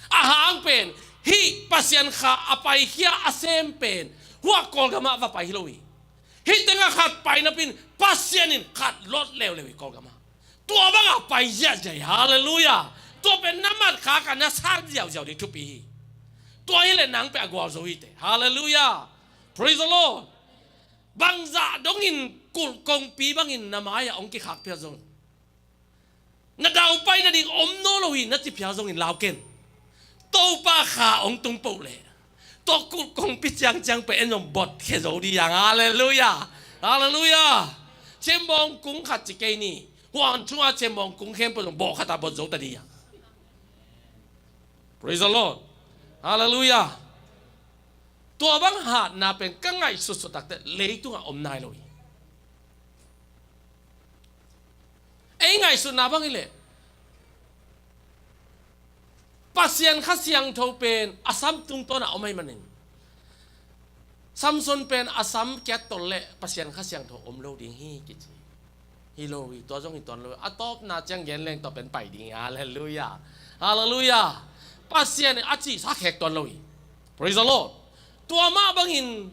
A hang pen hih Pasian Kha a paikhia a sem pen hua Kawlgam ah va pai hi lo hi. Hih tengah khat pai napi in Pasian in khat lot leuleu hi Kawlgam ah. Tua bangah pai ziahziah hi. Halleluiah. Tua pen na mat khak a na sang ziauziau ding thupi hi. Tua hi leh nang pen a gualzo hi teh. Halleluiah. Praise the Lord. Bangzah dongin kulh kongpi bangin na mai-ah hong kikhak phial zong, na daupai nading om nawn lo hi na ci phial zongin lau ken. Topa Kha hong tung poh leh tua kulh kongpi ciangciang pen en zong botkhia zo ding hi hang. Halleluiah. Halleluiah. Chiambawng kung khat ci kei ni. Huan chunga Chiambawng kung khempeuh zong bawh khat a bot zo ta ding hi hang. Praise the Lord. Halleluiah. Tua bang hatna pen ka ngaihsutsut takte leitungah om nai lo hi. Ei ngaihsutna bang hi leh Pasian Kha Siangtho pen a sam tungtawn a om ahih manin Samson pen a sam kiat tol leh Pasian Kha Siangtho om lo ding hi kici. Hi lo hi, tua zong hi tuan lo hi. A tawpna ciang gen leng tua pen pai ding hi. Halleluiah. Halleluiah. Pasian in a cihsa khek tuan lo hi. Praise the Lord. Tua mah bangin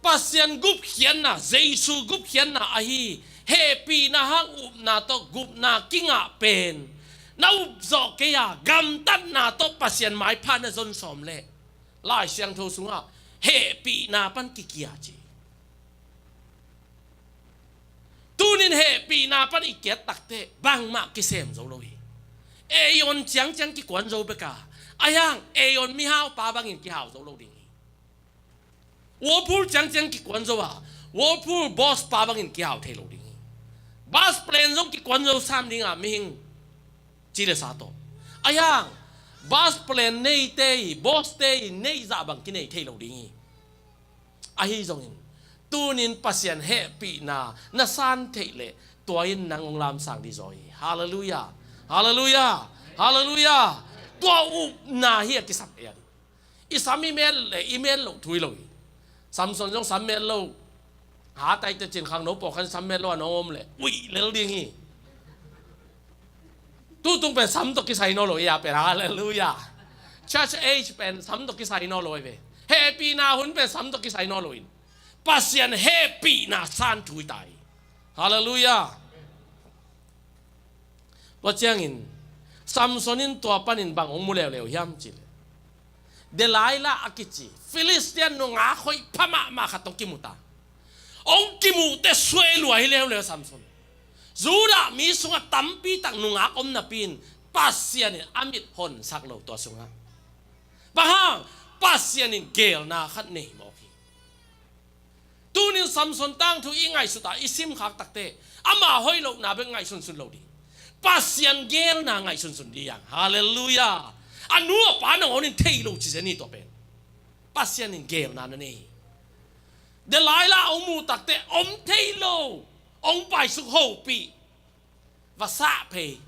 Pasian gupkhiatna, Jesu gupkhiatna ahi hehpihna hang upna tawh gupna kingah pen na up zawh kei a, gamtatna tawh Pasian maipha na zon sawm leh Lai Siangtho sungah hehpihna pan kikia ci. Tunin hehpihna pan i kiat takteh bangmah kisem zo lo hi. Aeon ciangciang kikuan zo bek a, a hiang Aeon mihaupa bangin kihau zo lo ding hi. Whirlpool ciangciang kikuan zo a, Whirlpool boss pa bangin kihau thei lo ding hi. Bus plan zong kikuan zo sam ding a, mihing ci le sa tawh. A hiang bus plan neite i, boss te i neih zah bang kinei thei lo ding hi. Ahi zongin tunin Pasian hehpihna na san theih leh tua in nang hong lamsang dih zaw hi. Halleluiah. Halleluiah. Halleluiah. Tua upna hi a kisam ei a dih. I sam i met leh i met loh thu hi lo hi. Samson zong sam met lo. Ha taite cin khangno pawlkhat sam met lo a nong om leh uih lel ding hi. Tutung pen sam tawh kisai nawn lo hi a pen. Halleluiah. Church age pen sam tawh kisai nawn lo hi ve. Hehpihna hun pen sam tawh kisai nawn lo in Pasian hehpihna san thu hi ta hi. Halleluiah. Tua ciangin Samson in tua panin bang hong mu leuleu hiam cih leh, Delilah a kici Filistia nungak hoih pha mahmah khat hong kimu ta. Hong kimuh teh suai lua hi leuleu Samson. Judah mi sungah tampi tak nungak om napi in Pasian in a mit honsak lo tua sungah. Bang hang? Pasian in geelna khat nei mawk hi. Tunin Samson tangthu i ngaihsut a i simkhak takteh ama hoih lohna bek ngaihsunsun lo ding. Pasian geelna ngaihsunsun ding hi hang. Halleluiah. A nu a pa nangawn in thei lo ci zen hi tua pen. Pasian in geelna na nei hi. Delilah hong mu takteh om thei lo, hong paisuk hopih. Va sah phei.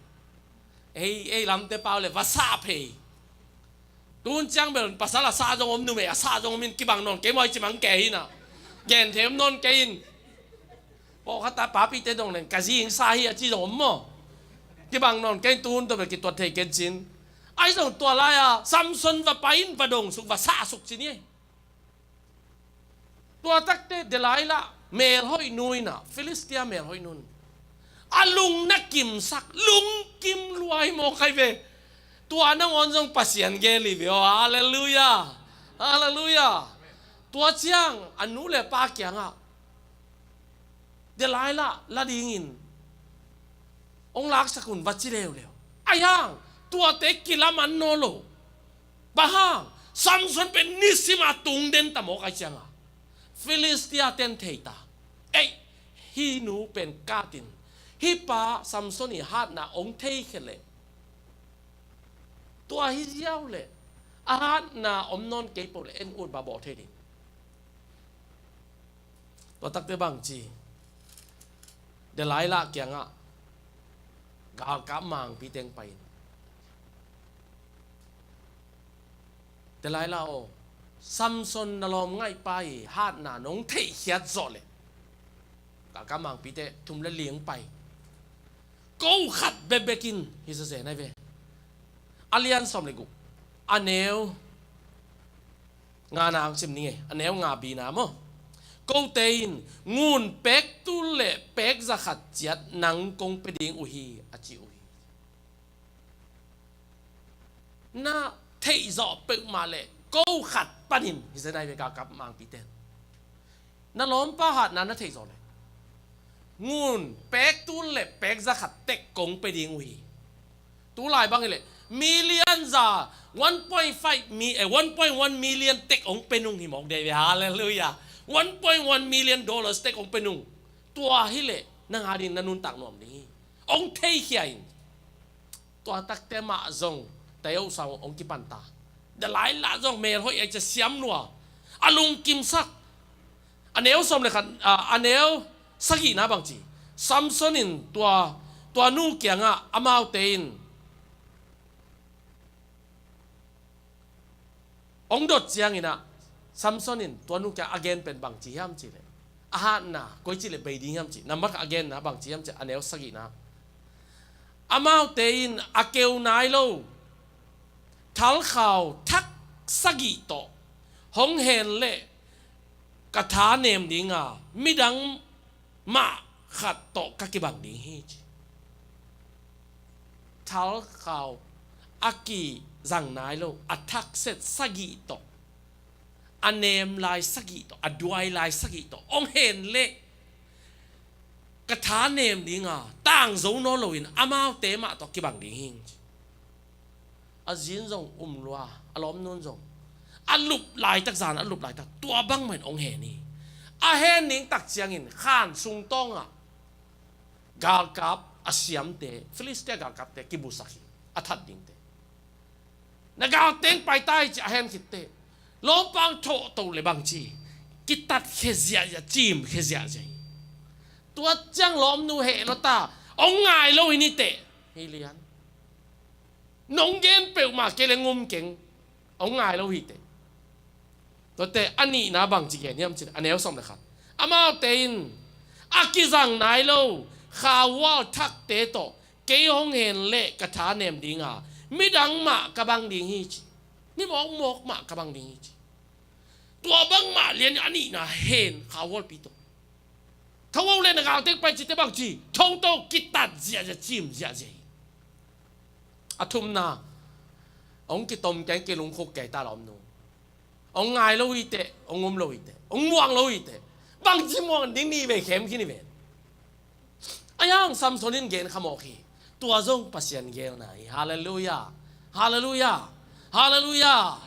Ei, ei lamte pau le va sah phei. Tun ciang bel pasal a sah zong om, numei a sah zong om in kibang nawn kei maw, i ci mang kei hi na. Gen them nawn kei in. Pawlkhat a papite dong leng ka zi hing sah hi a ci zong om maw. Kibang nawn kei in, tun tawh bel kituat thei ken cin. Ahi zong tua lai-a Samson va pai in va dong suk, va sah suk ci ni. Tua takteh Delilah melhoih nu in ah, Filistia melhoih nu in a lung na kimsak, lungkim lua hi mawk hi ve. Tua nangawn zong Pasian geel hi ve aw. Halleluiah. Halleluiah. Tua ciang a nu le pa kiangah Delilah la dingin hong laksak un va ci leuleu. Ahi hang tuate kilaman nawn lo. Bang hang? Samson pen nisim a tung den ta mawk ahi cianga Filistia ten thei ta. Ei, hih nu pen katin, hih pa Samson i hatna hong theikhia leh, tua hi ziau leh a hatna om nawn kei peuh leh en ut ba bawh thei ding. Tua takte bang ci, Delilah kiangah galkap mangpi teng pai in, Delilah aw, Samson na lawmngaihpa i hatna nong theihkhiat zawh leh, galkap mangpite thum le li hong pai, ko khat bekbek in hi zazen ahi ve. A lian sawm le guk, a neu nga na hong sim ning e, a neu nga bina maw. Kote in ngun pek tul le pek za khat ciat nang kong pia ding uh hi, a ci uh hi. Na theihzawh peuhmah leh ko khat panin hi zazen ahi ve, galkap mangpite. Na lawmpa hatna na theihzawh leh ngun pek tul le pek za khat tek kong pia ding uh hi. Tulai bang hileh million za, one point five mi, eh, one point one million tek hong pia nung hi mawk dei ve. Halleluiah. One point one million dollars tek hong pia nung. Tua hileh nang ading na nuntak nuam ding hi. Hong theikhia in. Tua takte mah zong tayo sang hong kipan ta. Delilah zong melhoih ahi cia siam lua, a lungkimsak. A neu sawm le khat, a, a neu sagihna bang ci, Samson in tua, tua nu kiangah amaute in hong dot ciangin ah, Samson in tua nu kiang a gen pen bang ci hiam cih leh, a hatna koi cih leh bei ding hiam cih, nambat khat a genna bang ci hiam cih leh, a neu sagihna, amaute in a keu nai lo, Thalkhau thak sagih tawh hong hen leh ka tha nem ding a, midang mah khat tawh ka kibang ding hi, ci. Thalkhau a kizang nai lo, a thakset sagih tawh, a nem lai sagih tawh, a duai lai sagih tawh hong hen leh ka tha nem ding a, tangzo nawn loin amaute mah tawh kibang ding hi, ci. A zi in zong um lua, a lawmnu in zong. A lup laitak, zan a lup laitak, tua bangmah in hong hen hi. A hen ding tak ciangin khan sung tawngah galkap a siamte, Filistia galkapte kibusak hi, a that dingte. Na galteng pai ta hi, ci a hen khit teh, lawmpang thawh to leh bang ci, kitat khia ziahziah, cim khia ziahziah hi. Tua ciang lawmnu heh lua ta, hong ngai lo hi ni teh, hi lian. Nong gen peuhmah kei leh ngum keng, hong ngai lo hi teh. Tuate a nihna bang ci gen hiam cih leh, a neu sawm le khat, amaute in, a kizang nai lo khauhual thakte tawh kei hong hen leh ka tha nem ding a, midang mah ka bang ding hi, ci. Mi mawkmawk mah ka bang ding hi, ci. Tua bangmah lian a nihna hen, khauhualpi tawh. Tho o leh na galteng pai ci teh bang ci, tho to, kitat ziahziah, cim ziahziah hi. A thumna, hong kitom keng, kilungkhuk kei ta lawmnu. Hong ngai lo hi teh, hong um lo hi teh, hong muang lo hi teh. Bangci muang ding, ni vei khem khin hi ve. A yang Samson in gen kha mawk hi. Tua zong Pasian geelna hi. Halleluiah. Halleluiah. Halleluiah.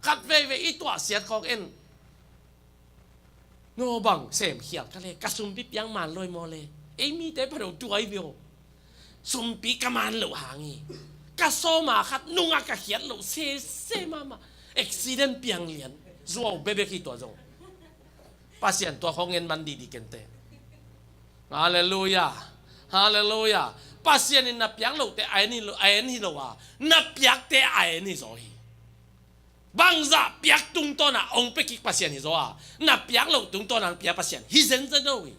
Khat veivei i tuahsiat khawk en. No bang semkhial ka le, ka sumpi piang man lo hi maw le. Ei mite pha lo tuai vio. Sumpi ka man loh hang hi. Ka sawma khat nungah ka khiat loh sese mahmah. Accident piang lian. Zuau bekbek hi tua zong. Pasian tua khawng en man dihdih kei inteh. Halleluiah. Halleluiah. Pasian in na piak loh teh a en hi lo, a en hi lo a, na piak teh a en hi zaw hi. Bangzah piak tungtawn ah hong pia kik Pasian hi zaw a, na piak loh tungtawn ah hong pia Pasian hi zenzen lo hi.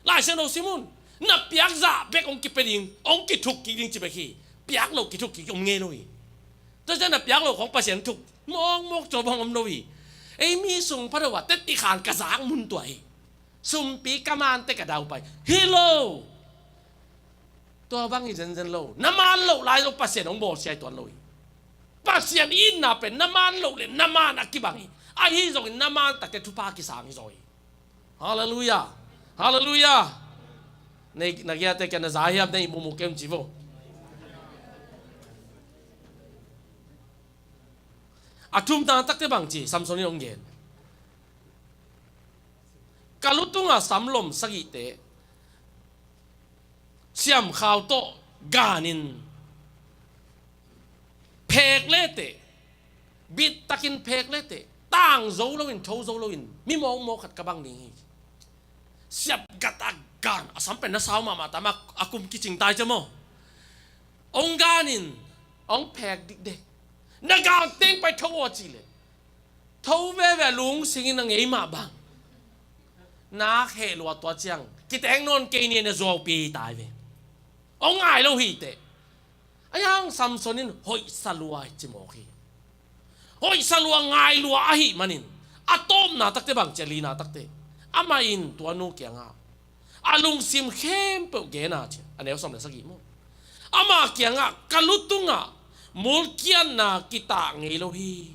Lai Siangtho sim un. Na piak zah bek hong kipia ding, hong kithuk kik ding ci bek hi. Piak loh kithuk kik om ngei lo hi. Tua ciang na piak loh khawng Pasian thuk mawkmawk, tua bang om lo hi. Ei mi sung pha lo a, teti khan ka zak mun tua hi. Sumpi ka man teh ka daupai hi lo. Tua bang hi zenzen lo. Na man loh lai zong Pasian hong bawlsia hi tuan lo hi. Pasian itna pen na man loh leh na man a kibang hi. Ahi zongin na man tak teh thupha kisang hi zaw hi. Halleluiah. Halleluiah. Na giate kiang na za hiam, na ihmu mu kei un ci vo. A thumna tak teh bang ci, Samson in hong gen. Ka lu tungah samlom sagihte siamkhau tawh ganin phek leteh, bittakin phek leteh, tangzo loin, thozo loin, mi mawkmawk khat ka bang ding hi. Siap gat a gan, a sam pen na sau mahmah ta mah, a kum kicing tai cia maw. Hong ganin hong phek dikdek. Na galteng pai tho aw cih leh, tho veve, lungsingin a ngei mah bang. Nak heh lua, tua ciang kiteng nawn kei ni, na zuaupi tai ve. Hong ngai lo hi teh. A yang Samson in hoihsa lua hi ci mawk hi. Hoihsa lua, ngai lua ahih manin a tawpna tak teh bang ci, a lina tak teh, amah in tua nu kiangah a lungsim khempeuh gen a ci, a neu sawm le sagih maw. Amah kiangah, ka lu tungah mulkiatna kitah ngei lo hi.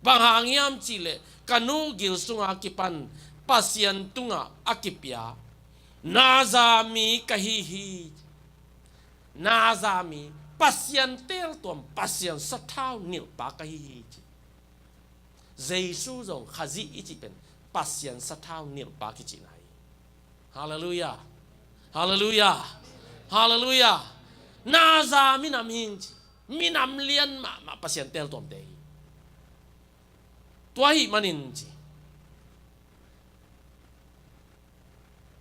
Bang hang hiam cih leh ka nu gil sunga kipan Pasian tungah a kipia naza mi ka hi hi. Naza mi, Pasian teeltuam, Pasian sathau nilhpa ka hi hi ci. Jesu zong Khazih i cih pen Pasian sathau nilhpa kicihna hi. Halleluiah. Halleluiah. Halleluiah. Naza minam hi ing ci. Minam lian mahmah, Pasian teeltuamte hi. Tua ahih manin ci,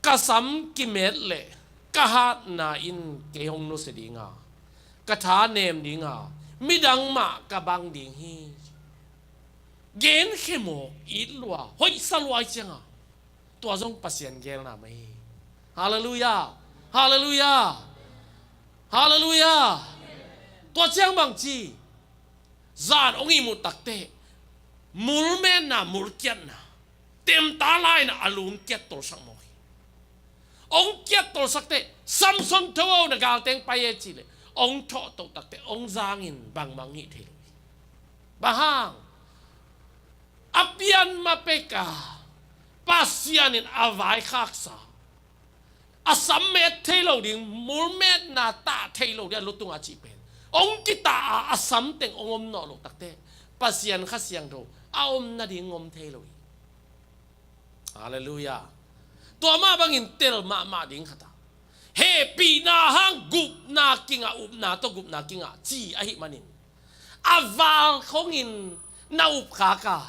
ka sam kimet leh ka hatna in kei hong nusia ding a, ka tha nem ding a, midang mah ka bang ding hi. Genkhia mawk, it lua, hoihsa lua ahih ciangin tua zong Pasian geelna mah hi. Halleluiah. Halleluiah. Halleluiah. Tua ciang bang ci, Zan hong ihmut takteh, mulmetna, mulkiatna, temta lai-in a lu hong kiattolsak mawk hi. Hong kiattolsak teh, Samson, tho o, na galteng pai e, ci leh hong thawhtoh takteh hong zangin bangmah hong hih thei lo hi. Bang hang? A pian ma pek a Pasian in a vaikhaksa, a sam met thei lo ding, mulmetna tah thei lo ding a lu tungah cih pen hong kitah a, a sam teng hong om nawh loh takteh, Pasian Kha Siangtho a om nading hong om thei lo hi. Halleluiah. Tua mah bangin tel mahmah ding khat a, hehpihna hang gupna kingah, upna tawh gupna kingah, ci ahih manin, a val khongin na upkhak a,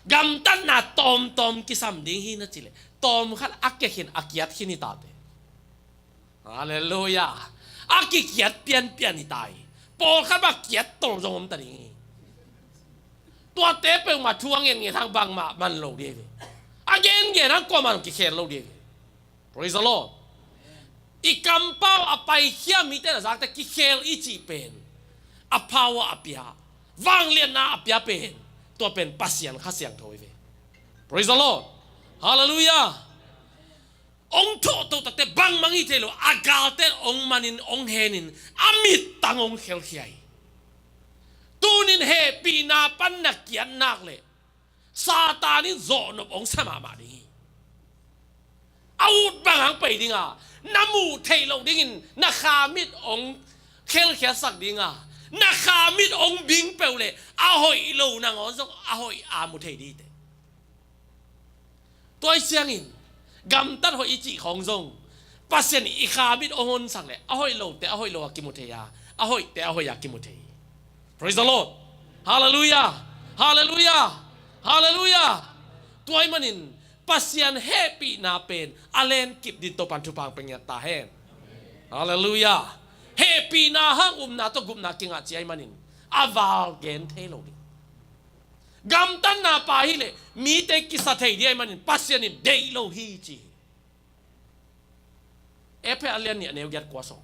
gamtatna tawmtawm kisam ding hi na ci leh, tawmkhat a kekhin a kiat khin hi ta teh. Halleluiah. A kikiat pianpian hi ta hi. Pawlkhat bang kiattol zong om ta ding hi. Tuate peuhmah thu a ngenngen hang bangmah man lo ding hi ve. A ngenngen hang kuamah kikhel lo ding hi ve. Praise the Lord. I kampau a paikhia mite na zakte kikhel i cih pen, a power a pia, vangliatna a pia pen, tua pen Pasian Kha Siangtho hi ve. Praise the Lord. Halleluiah. Hong thawhtoh takteh bangmah hong hih thei lo, a galte in hong manin, hong henin, a mittang hong khelkhia hi. Tuni-in hehpihna pan na kiat nak leh, Satan in zawhnop hong sa mahmah ding hi. A ut bang hang pai ding a, na muh theih loh dingin na kha mit hong khelkhiatsak ding a, na kha mit hong bing peuh leh a hoih lo nangawn zong a hoih a mu thei ding hi teh. Tua ahih ciangin, gamtat hoih i cih khawng zong, Pasian in i kha mit hong honsak leh, a hoih lote a hoih lo a kimu thei a, a hoihte a hoih a kimu thei. Praise the Lord. Halleluiah. Halleluiah. Halleluiah. Tua ahih manin, Pasian hehpihna pen a lenkip dingin Topa'n thupha hong pia ngiat ta hen. Halleluiah. Hehpihna hang upna tawh gupna kingah, ci ahih manin, a val gen thei lo ding. Gamtatna pa hi leh mite kisa thei ding ahih manin Pasian in deih lo hi, ci hi. Efesa a lian nih, a neu giat, kua sawm.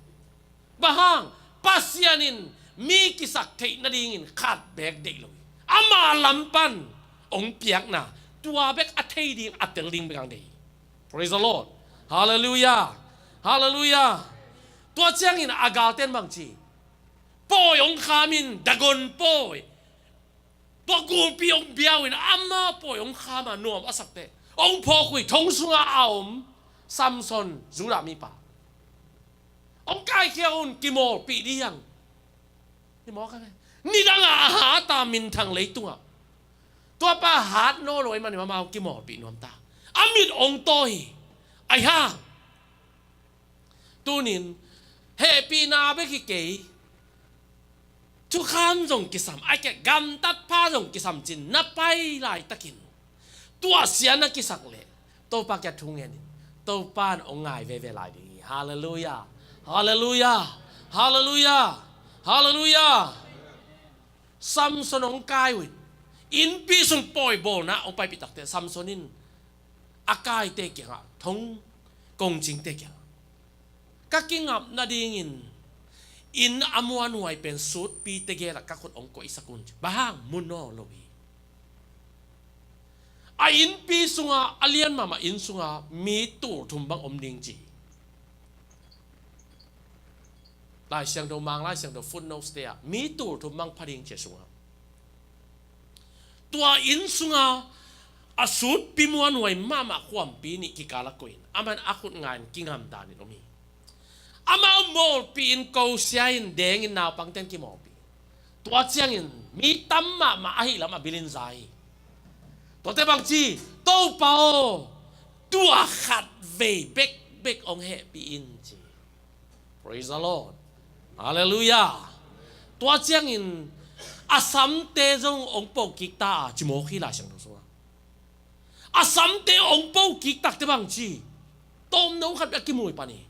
Bang hang? Pasian in mi kisak theih nadingin khat beek deih lo hi. Ama lam pan hong piakna, tua bek a thei ding, a tel ding bek hong deih hi. Praise the Lord. Halleluiah. Halleluiah. Tua ciangin a galte in bang ci? Pawi hong kham in, Dagon pawi, tua gulpi hong biau in, ama pawi hong kham a nuam a sak teh, hong phawk uh hi. Thong sungah a om Samson, Judah mipa, hong kaikhia un, kimawlpih ding hi hang. Kimawlpih kha ve. Nidang a a hat a, minthang leitungah. Tua pa hat nawn lo ahih manin amau kimawlpih nuam ta. A mit hong taw hi. Ahih hang, tuni-in hehpihna bek hi kei, thukham zong kisam, ahih kei leh gamtat pha zong kisam ci-in na pai laitakin, tua sia na kisak leh, Topa kiang thu ngen in, Topa in hong ngai veve lai ding hi. Halleluiah. Halleluiah. Halleluiah. Halleluiah. Samson hong kai uh in, innpi sung pawi bawlna hong paipih takteh, Samson in a kaite kiangah, thong kongcingte kiangah, ka kingap nadingin inn a muanhuai pen sutpite gelah ka khut hong koihsak un, ci. Bang hang? Mu nawn lo hi. A innpi sungah, a lian mahmah inn sungah mi tul thum bang om ding, ci hi. Lai Siangtho, Mang Lai Siangtho footnotes te ah mi tul thum bang pha ding, ci a sungah. Tua inn sungah a sutpi muanhuai mahmah khuampi nih kikal ah koih in, aman a khut nga-in kingamdan in om hi. Amau mawlpih in, kosia in, deng in, naupangte'n kimawlpih. Tua ciangin mi tam mahmah ahih lam a bil in za hi. Tuate bang ci? Topa aw, tua khatvei bekbek hong hehpih in, ci. Praise the Lord. Halleluiah. Tua ciangin a samte zong hong po kik ta a, ci mawk hi Lai Siangtho sungah. A samte hong po kik takteh bang ci? Tawmno khat bek a kimu hi pan hi.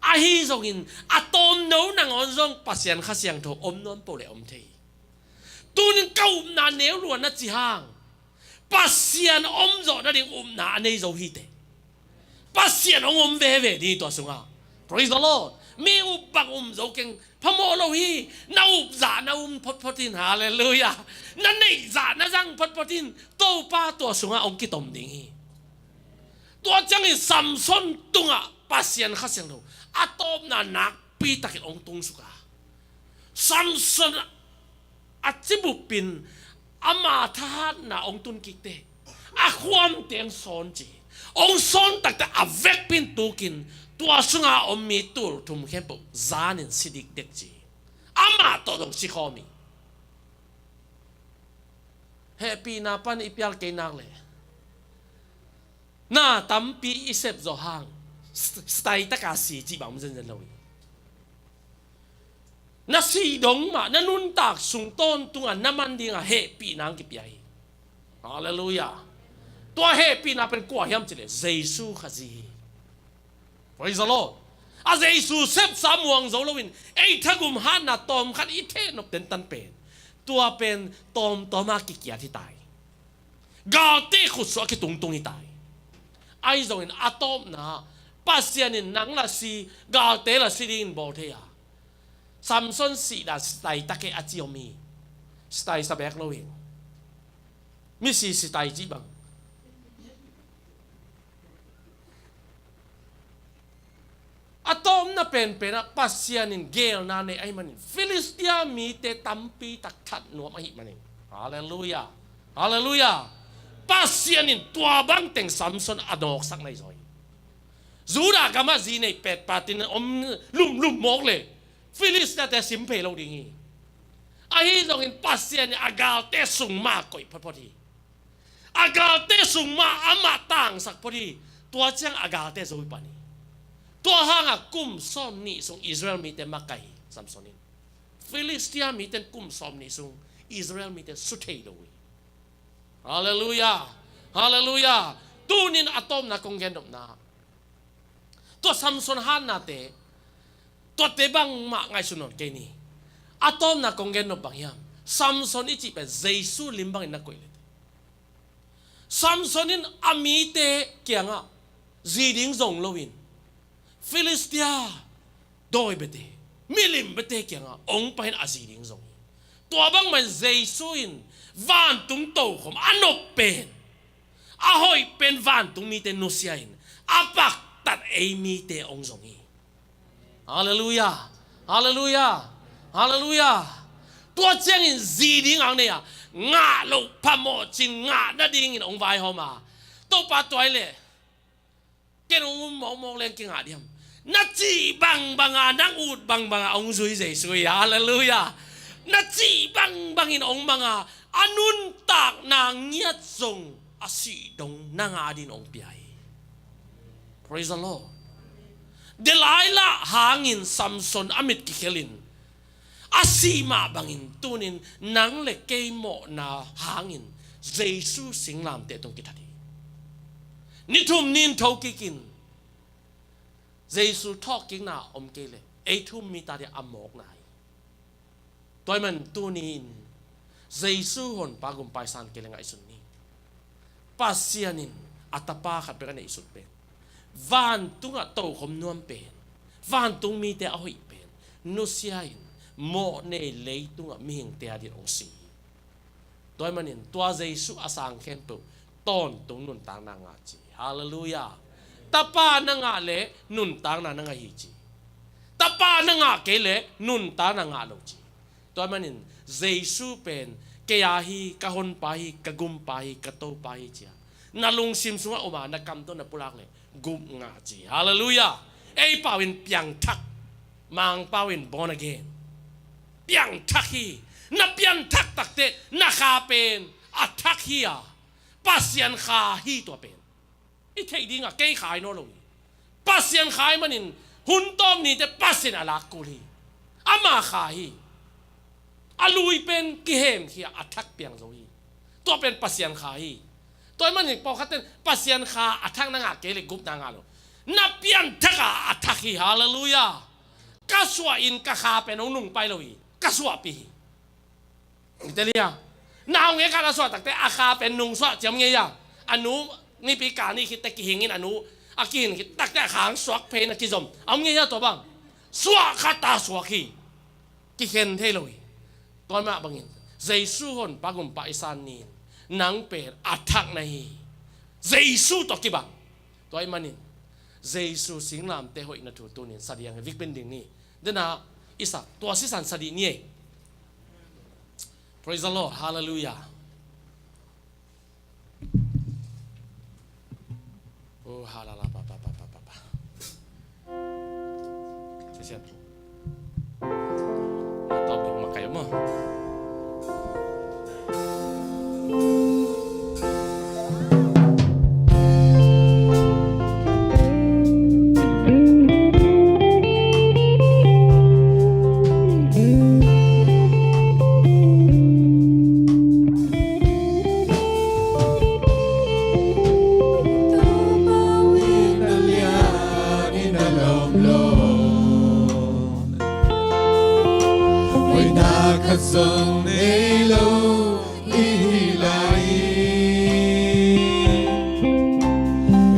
Ahi zongin a tawmno nangawn zong Pasian Kha Siangtho om nuam peuh leh om thei hi. Tuni-in ka upna neu lua na ci hang, Pasian om zawh nading upna a nei zo hi teh. Pasian hong om veve ding hi tua sungah. Praise the Lord. Mi up bang um zo keng, phamawh lo hi. Na up zah na um photphot in, halleluiah. Na neih zah na zang photphot in, Topa tua sungah hong kitom ding hi. Tua ciangin Samson tungah Pasian Kha Siangtho a tawpna nakpi takin hong tungsuk a, Samson a cibup in ama thahatna hong tun kik teh, a khuamte hong sawn ci. Hong sawn takte a vekpi in tukin, tua sunga om mi tul thum khempeuh zanin si dikdek ci. Amah tawh zong si khawm hi. Hehpihna pan i pial kei nak leh, na tampi i sep zawh hang, st-, style taka si cih bang om zenzen lo hi. Na sih dong mah, na nuntak sung tawntungah na man dingah hehpihna hong kipia hi. Halleluiah. Tua hehpihna pen kua hiam cih leh Jesu Khazih hi. Praise the Lord. A Jesu sepsa muang zo loin, ei thagum hatna tawmkhat i thehnop tentan pen, tua pen tawmtawma kikiat hi ta hi. Galte khutsuah kitungtung hi ta hi. Ahi zongin a tawpna, Pasian in nang la si, galte la si dingin bawl thei a, Samson sihna style tak e a ci om hi. Style sa bek lo hi. Misi style cih bang. A tawpna penpenah Pasian in geelna nei ahih manin, Filistia mite tampi tak that nuam ahih manin. Halleluiah. Halleluiah. Pasian in tua bang teng Samson a nawksak nai zaw hi. Judah gamah zi nei petpat in om lumlum mawk leh Filistiate sim phei lo ding hi. Ahi zongin Pasian in a galte sung mah koih photphot hi. A galte sung mah amah tangsak phot hi. Tua ciang a galte zo hi pan hi. Tua hangah kum sawm nih sung Israel mite makaih hi Samson in. Filistia mite in kum sawm nih sung Israel mite su thei lo hi. Halleluiah. Halleluiah. Tunin a tawpna kong gennopna, tua Samson hatnate, tuate bangmah ngaihsun nawn kei ni. A tawpna kong gennop bang hiam? Samson i cih pen Jesu lim bangin na koih leh, Samson in a mite kiangah zi ding zong loin, Filistia dawi biate, milim biate kiangah hong pai in a zi ding zong hi. Tua bangmah in Jesu in vantung tokhom a nop pen, a hoih pen vantung mite nusia in a paktat ei mite hong zong hi. Halleluiah. Halleluiah. Halleluiah. Tua ciangin zi ding ang nei a, ngah loh phamawh cin ngah nadingin hong vaihawm a, Topa, tua hi leh ken hong um mawkmawk leng kingah diam? Na cih bangbanga, nang ut bangbanga hong zui Jesu hi. Halleluiah. Na cih bangbangin hong mang a, a nuntakna ngiat zong a sih dong na ngah dingin hong pia hi. Praise the Lord. Delilah hangin Samson a mit kikhelin a sih mah bangin tunin nang le kei mawhna hangin Jesu singlamteh tung kithat hi. Ni thum ni in tho kikin Jesu thawhkikna om kei leh ei thu-um mite ading a mawkna hi. Tua ahih manin tuni-in Jesu honpa gumpa i san kei leh ngaihsun ni. Pasian in a Tapa khat bek a neihsut pen, vantungah tokhom nuam pen, vantung mite a hoih pen nusia in mawhnei leitungah mihingte adingin hong si hi. Tua ahih manin tua Jesu a sang khempeuh tawntung nuntakna ngah ci. Halleluiah. Tapa na ngah leh nuntakna na ngah hi ci. Tapa na ngah kei leh nuntakna ngah lo ci. Tua ahih manin Jesu pen kei a hi, ka honpa hi, ka gumpa hi, ka Topa hi ci-a na lungsim sungah om a, na kam tawh na pulak leh gup ngah ci. Halleluiah. Ei pau in piangthak, Mangpau in born again. Piangthak hi. Na pianthak takteh na kha pen a thak hi a, Pasian kha hi tua pen. I theih dingah kei kha hi nawn lo hi. Pasian kha ahih manin hun tawp niteh Pasian a lak kul hi. Ama kha hi. A lui pen kihemkhia a thak piang zo hi. Tua pen Pasian kha hi. Tua ahih manin pawlkhatte in Pasian kha a thak na ngah kei leh gupna ngah lo. Na pianthak a a thak hi. Halleluiah. Ka suah in ka kha pen hong nungpai lo hi. Ka suahpih hi. Ite lia. Na hong e khat a suah takteh a kha pen nungsuah ciam ngei a. A nu nipi kah nih khitteh kihingin a nu a kihin khit takteh a kha hong suak phei na kizom. A om ngei a tua bang. suah khat a suak hi. Kikhen thei lo hi. Tua mah bangin Jesu Honpa Gumpa i san ni-in nang pen a thak na hi. Jesu tawh kibang. Tua ahih manin Jesu singlamteh hoihna thu tuni-in sa ding hi. Vekpi-in ding ni. Dena i sa, tua sisan sa ding ni ei. Praise the Lord. Hallelujah. Oh, halala, pa, pa, pa, pa, pa, pa. Siasiat. Tawp dong makai maw. Topa in a lianin a lomlom, hoihna khat zong nei lo i hi lai.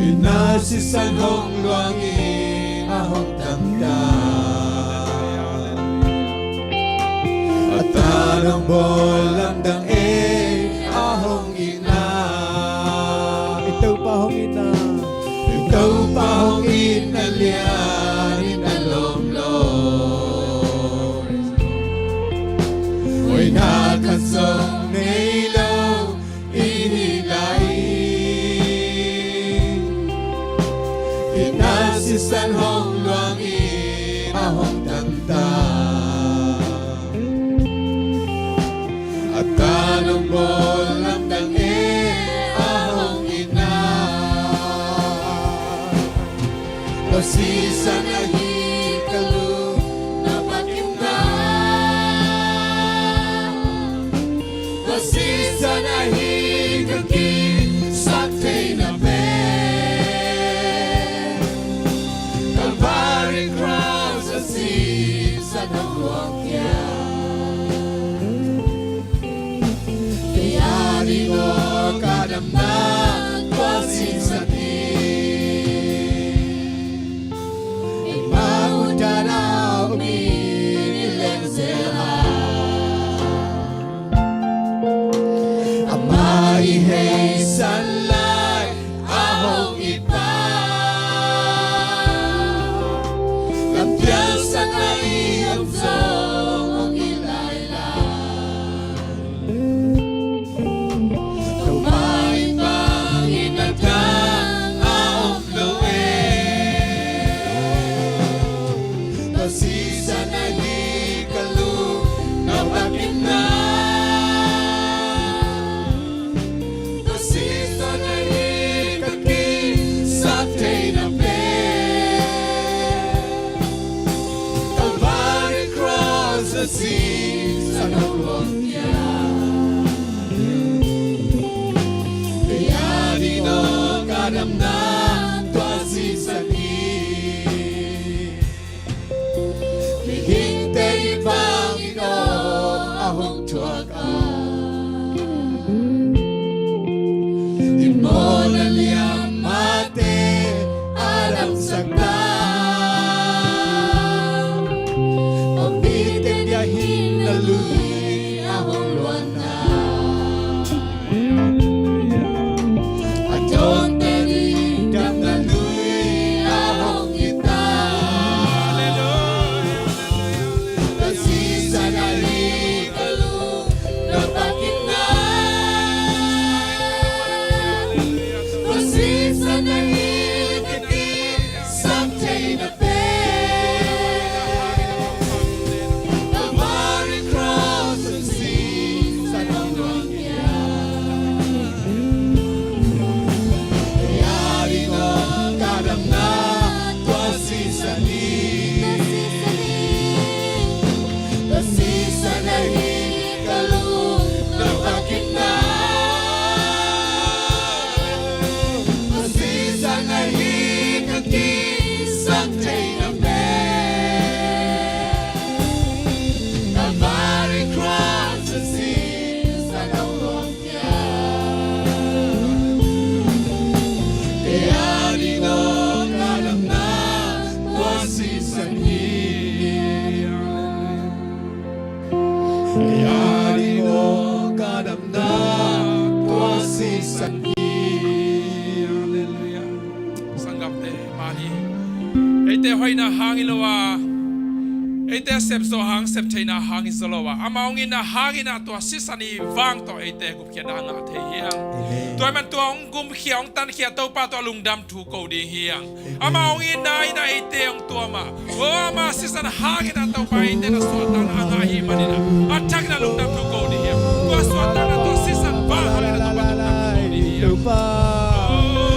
Itna sisan hong luangin a hong damta, a tan hong bawl lamdang ei a hong itna. I Topa hong itna. I Topa hong itna lianin a lomlom, hoihna khat zong nei lo i hi lai. Itna sisan hong luangin a hong damta, a tan hong bawl lamdang ei a hong itna. Tua sisan ahi ka lungnuam a kimna, tua sisan ahi ka kisap theihna pen, Calvary Cross a sisan hong luang khia. Kei a ding aw ka damna tua sisan hi. Eimah utdan a om in i leng zel a, amah i heisan lai a hong itpa, lampial sang a i om zong hong it lai lai. Topa i pang in a dang a om lo e. Tua sisan ahi ka lungnuam a kimna, tua sisan ahi ka kisap theihna pen, Calvary Cross a sisan hong luang khia. Kei a ding aw ka damna tua sisan hi. Mihingte i pang in aw a hong thuak a, i mawhna liam mahte a damsakna, a mite biakinn a lui a hong luanna, a dawnte ding damna lui a hong itna. Tua sisan ahi ka lungnuam a kimna, tua sisan ahi ka kisap theihna pen, Calvary Cross a sisan hong luang khia. Kei a ding aw ka damna tua sisan hi. Tua sisan ahi ka lungnuam a kimna, tua sisan Pai na hang hi lo a, eite sepzaw hang, septheihna hang hi zaw lo a, ama hong itna hangin ah tua sisan i vang tawh eite gupkhiatna ngah thei hi hang. Amen. Tua ahih man tua hong gumkhia, hong tankhia Topa tawh lungdam thu ko ding hi hang. Amen. Ama hong itna in ah eite hong tuam a, o ama sisan hangin ah Topa eite na suahtakna a ngah ahih manin ah, a thakin ah lungdam thu ko ding hi hang. Tua suahtakna, tua sisan vang hangin ah Topa lungdam thu ko ding hi hang. Topa.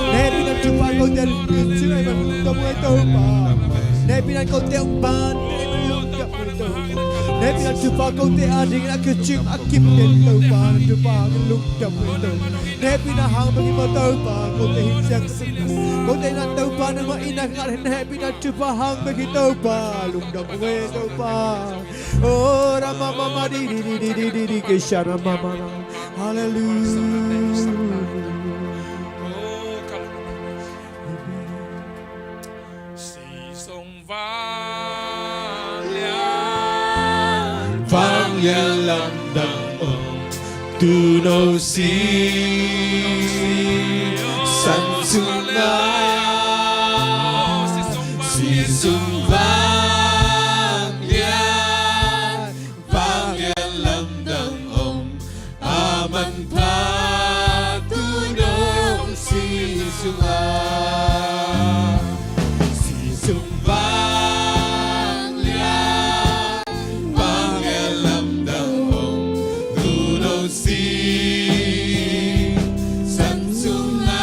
Na hehpihna thupha kote lungdam, Topa. Na hehpihna kote hong ban, Topa. Na hehpihna thupha kote ading a kicing a kim den, Topa. Na thupha hangin lungdam, Topa. Na hehpihna hang bek hi maw, Topa. Kote hi ciang sing. Kote na, Topa, nangmah itna ngah, na hehpihna thupha hang bek hi, Topa. Lungdam, Topa. Oh, ramamama di di di di di di di, kesha ramamama. Hallelujah. Sisan vanglian, vanglian lamdang om, tuuno sisan sungah. Sisan vanglian, vanglian lamdang om, a manpha tuuno sisan sungah. Sisan vanglian, vanglian lamdang om, tuuno sisan sungah.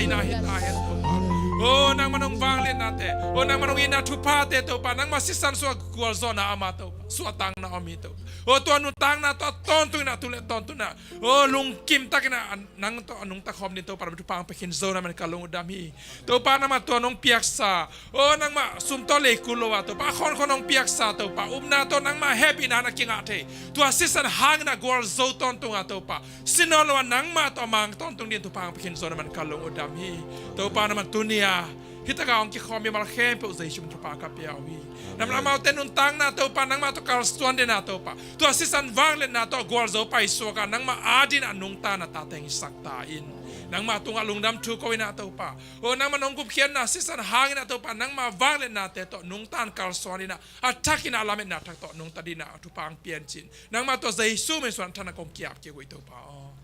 ina hi ta hen Topa. O nangmah nong vangliatnate, o nangmah nong itna thuphate Topa, nangmah sisan sungah gualzawhna a om a Topa, suahtakna om hi Topa. O tua nuntakna tawh tawntung ina, tu le tawntung ina, o lungkim takin a nang tawh a nungta khawm dingin Topa, thupha hong pia khin zo na man ka lung uh dam hi. Topa nangmah tua nong piaksa, o nangmah sum tawh lei kul lo a Topa, a khawnkhawng nong piaksa Topa, upna tawh nangmah hehpihna na kingah thei, tua sisan hangin a gualzo tawntung a Topa, si nawn lo a nangmah tawh mang tawntung dingin thupha hong pia khin zo na man ka lung uh dam hi. Topa nangmah tuni a hih taka hong kikhawm mimal khempeuh Jesu min thupha ka pia uh hi. Nangmah amaute nuntakna Topa, nangmah tawh kalsuan dingin a Topa, tua sisan vangliatna tawh gualzo paisuak a nangmah adingin a nungta na tate hong hisak ta in. Nangmah tungah lungdam thu ko ina Topa, o nangmah nong gupkhiatna sisan hangin a Topa, nangmah vangliatnate tawh nungta in kalsuan ina, a thakin a lametna thak tawh nungta dingin a thupha hong pia in ci-in nangmah tawh Jesu min suang thahatna kong ki-ap kik uh hi Topa aw.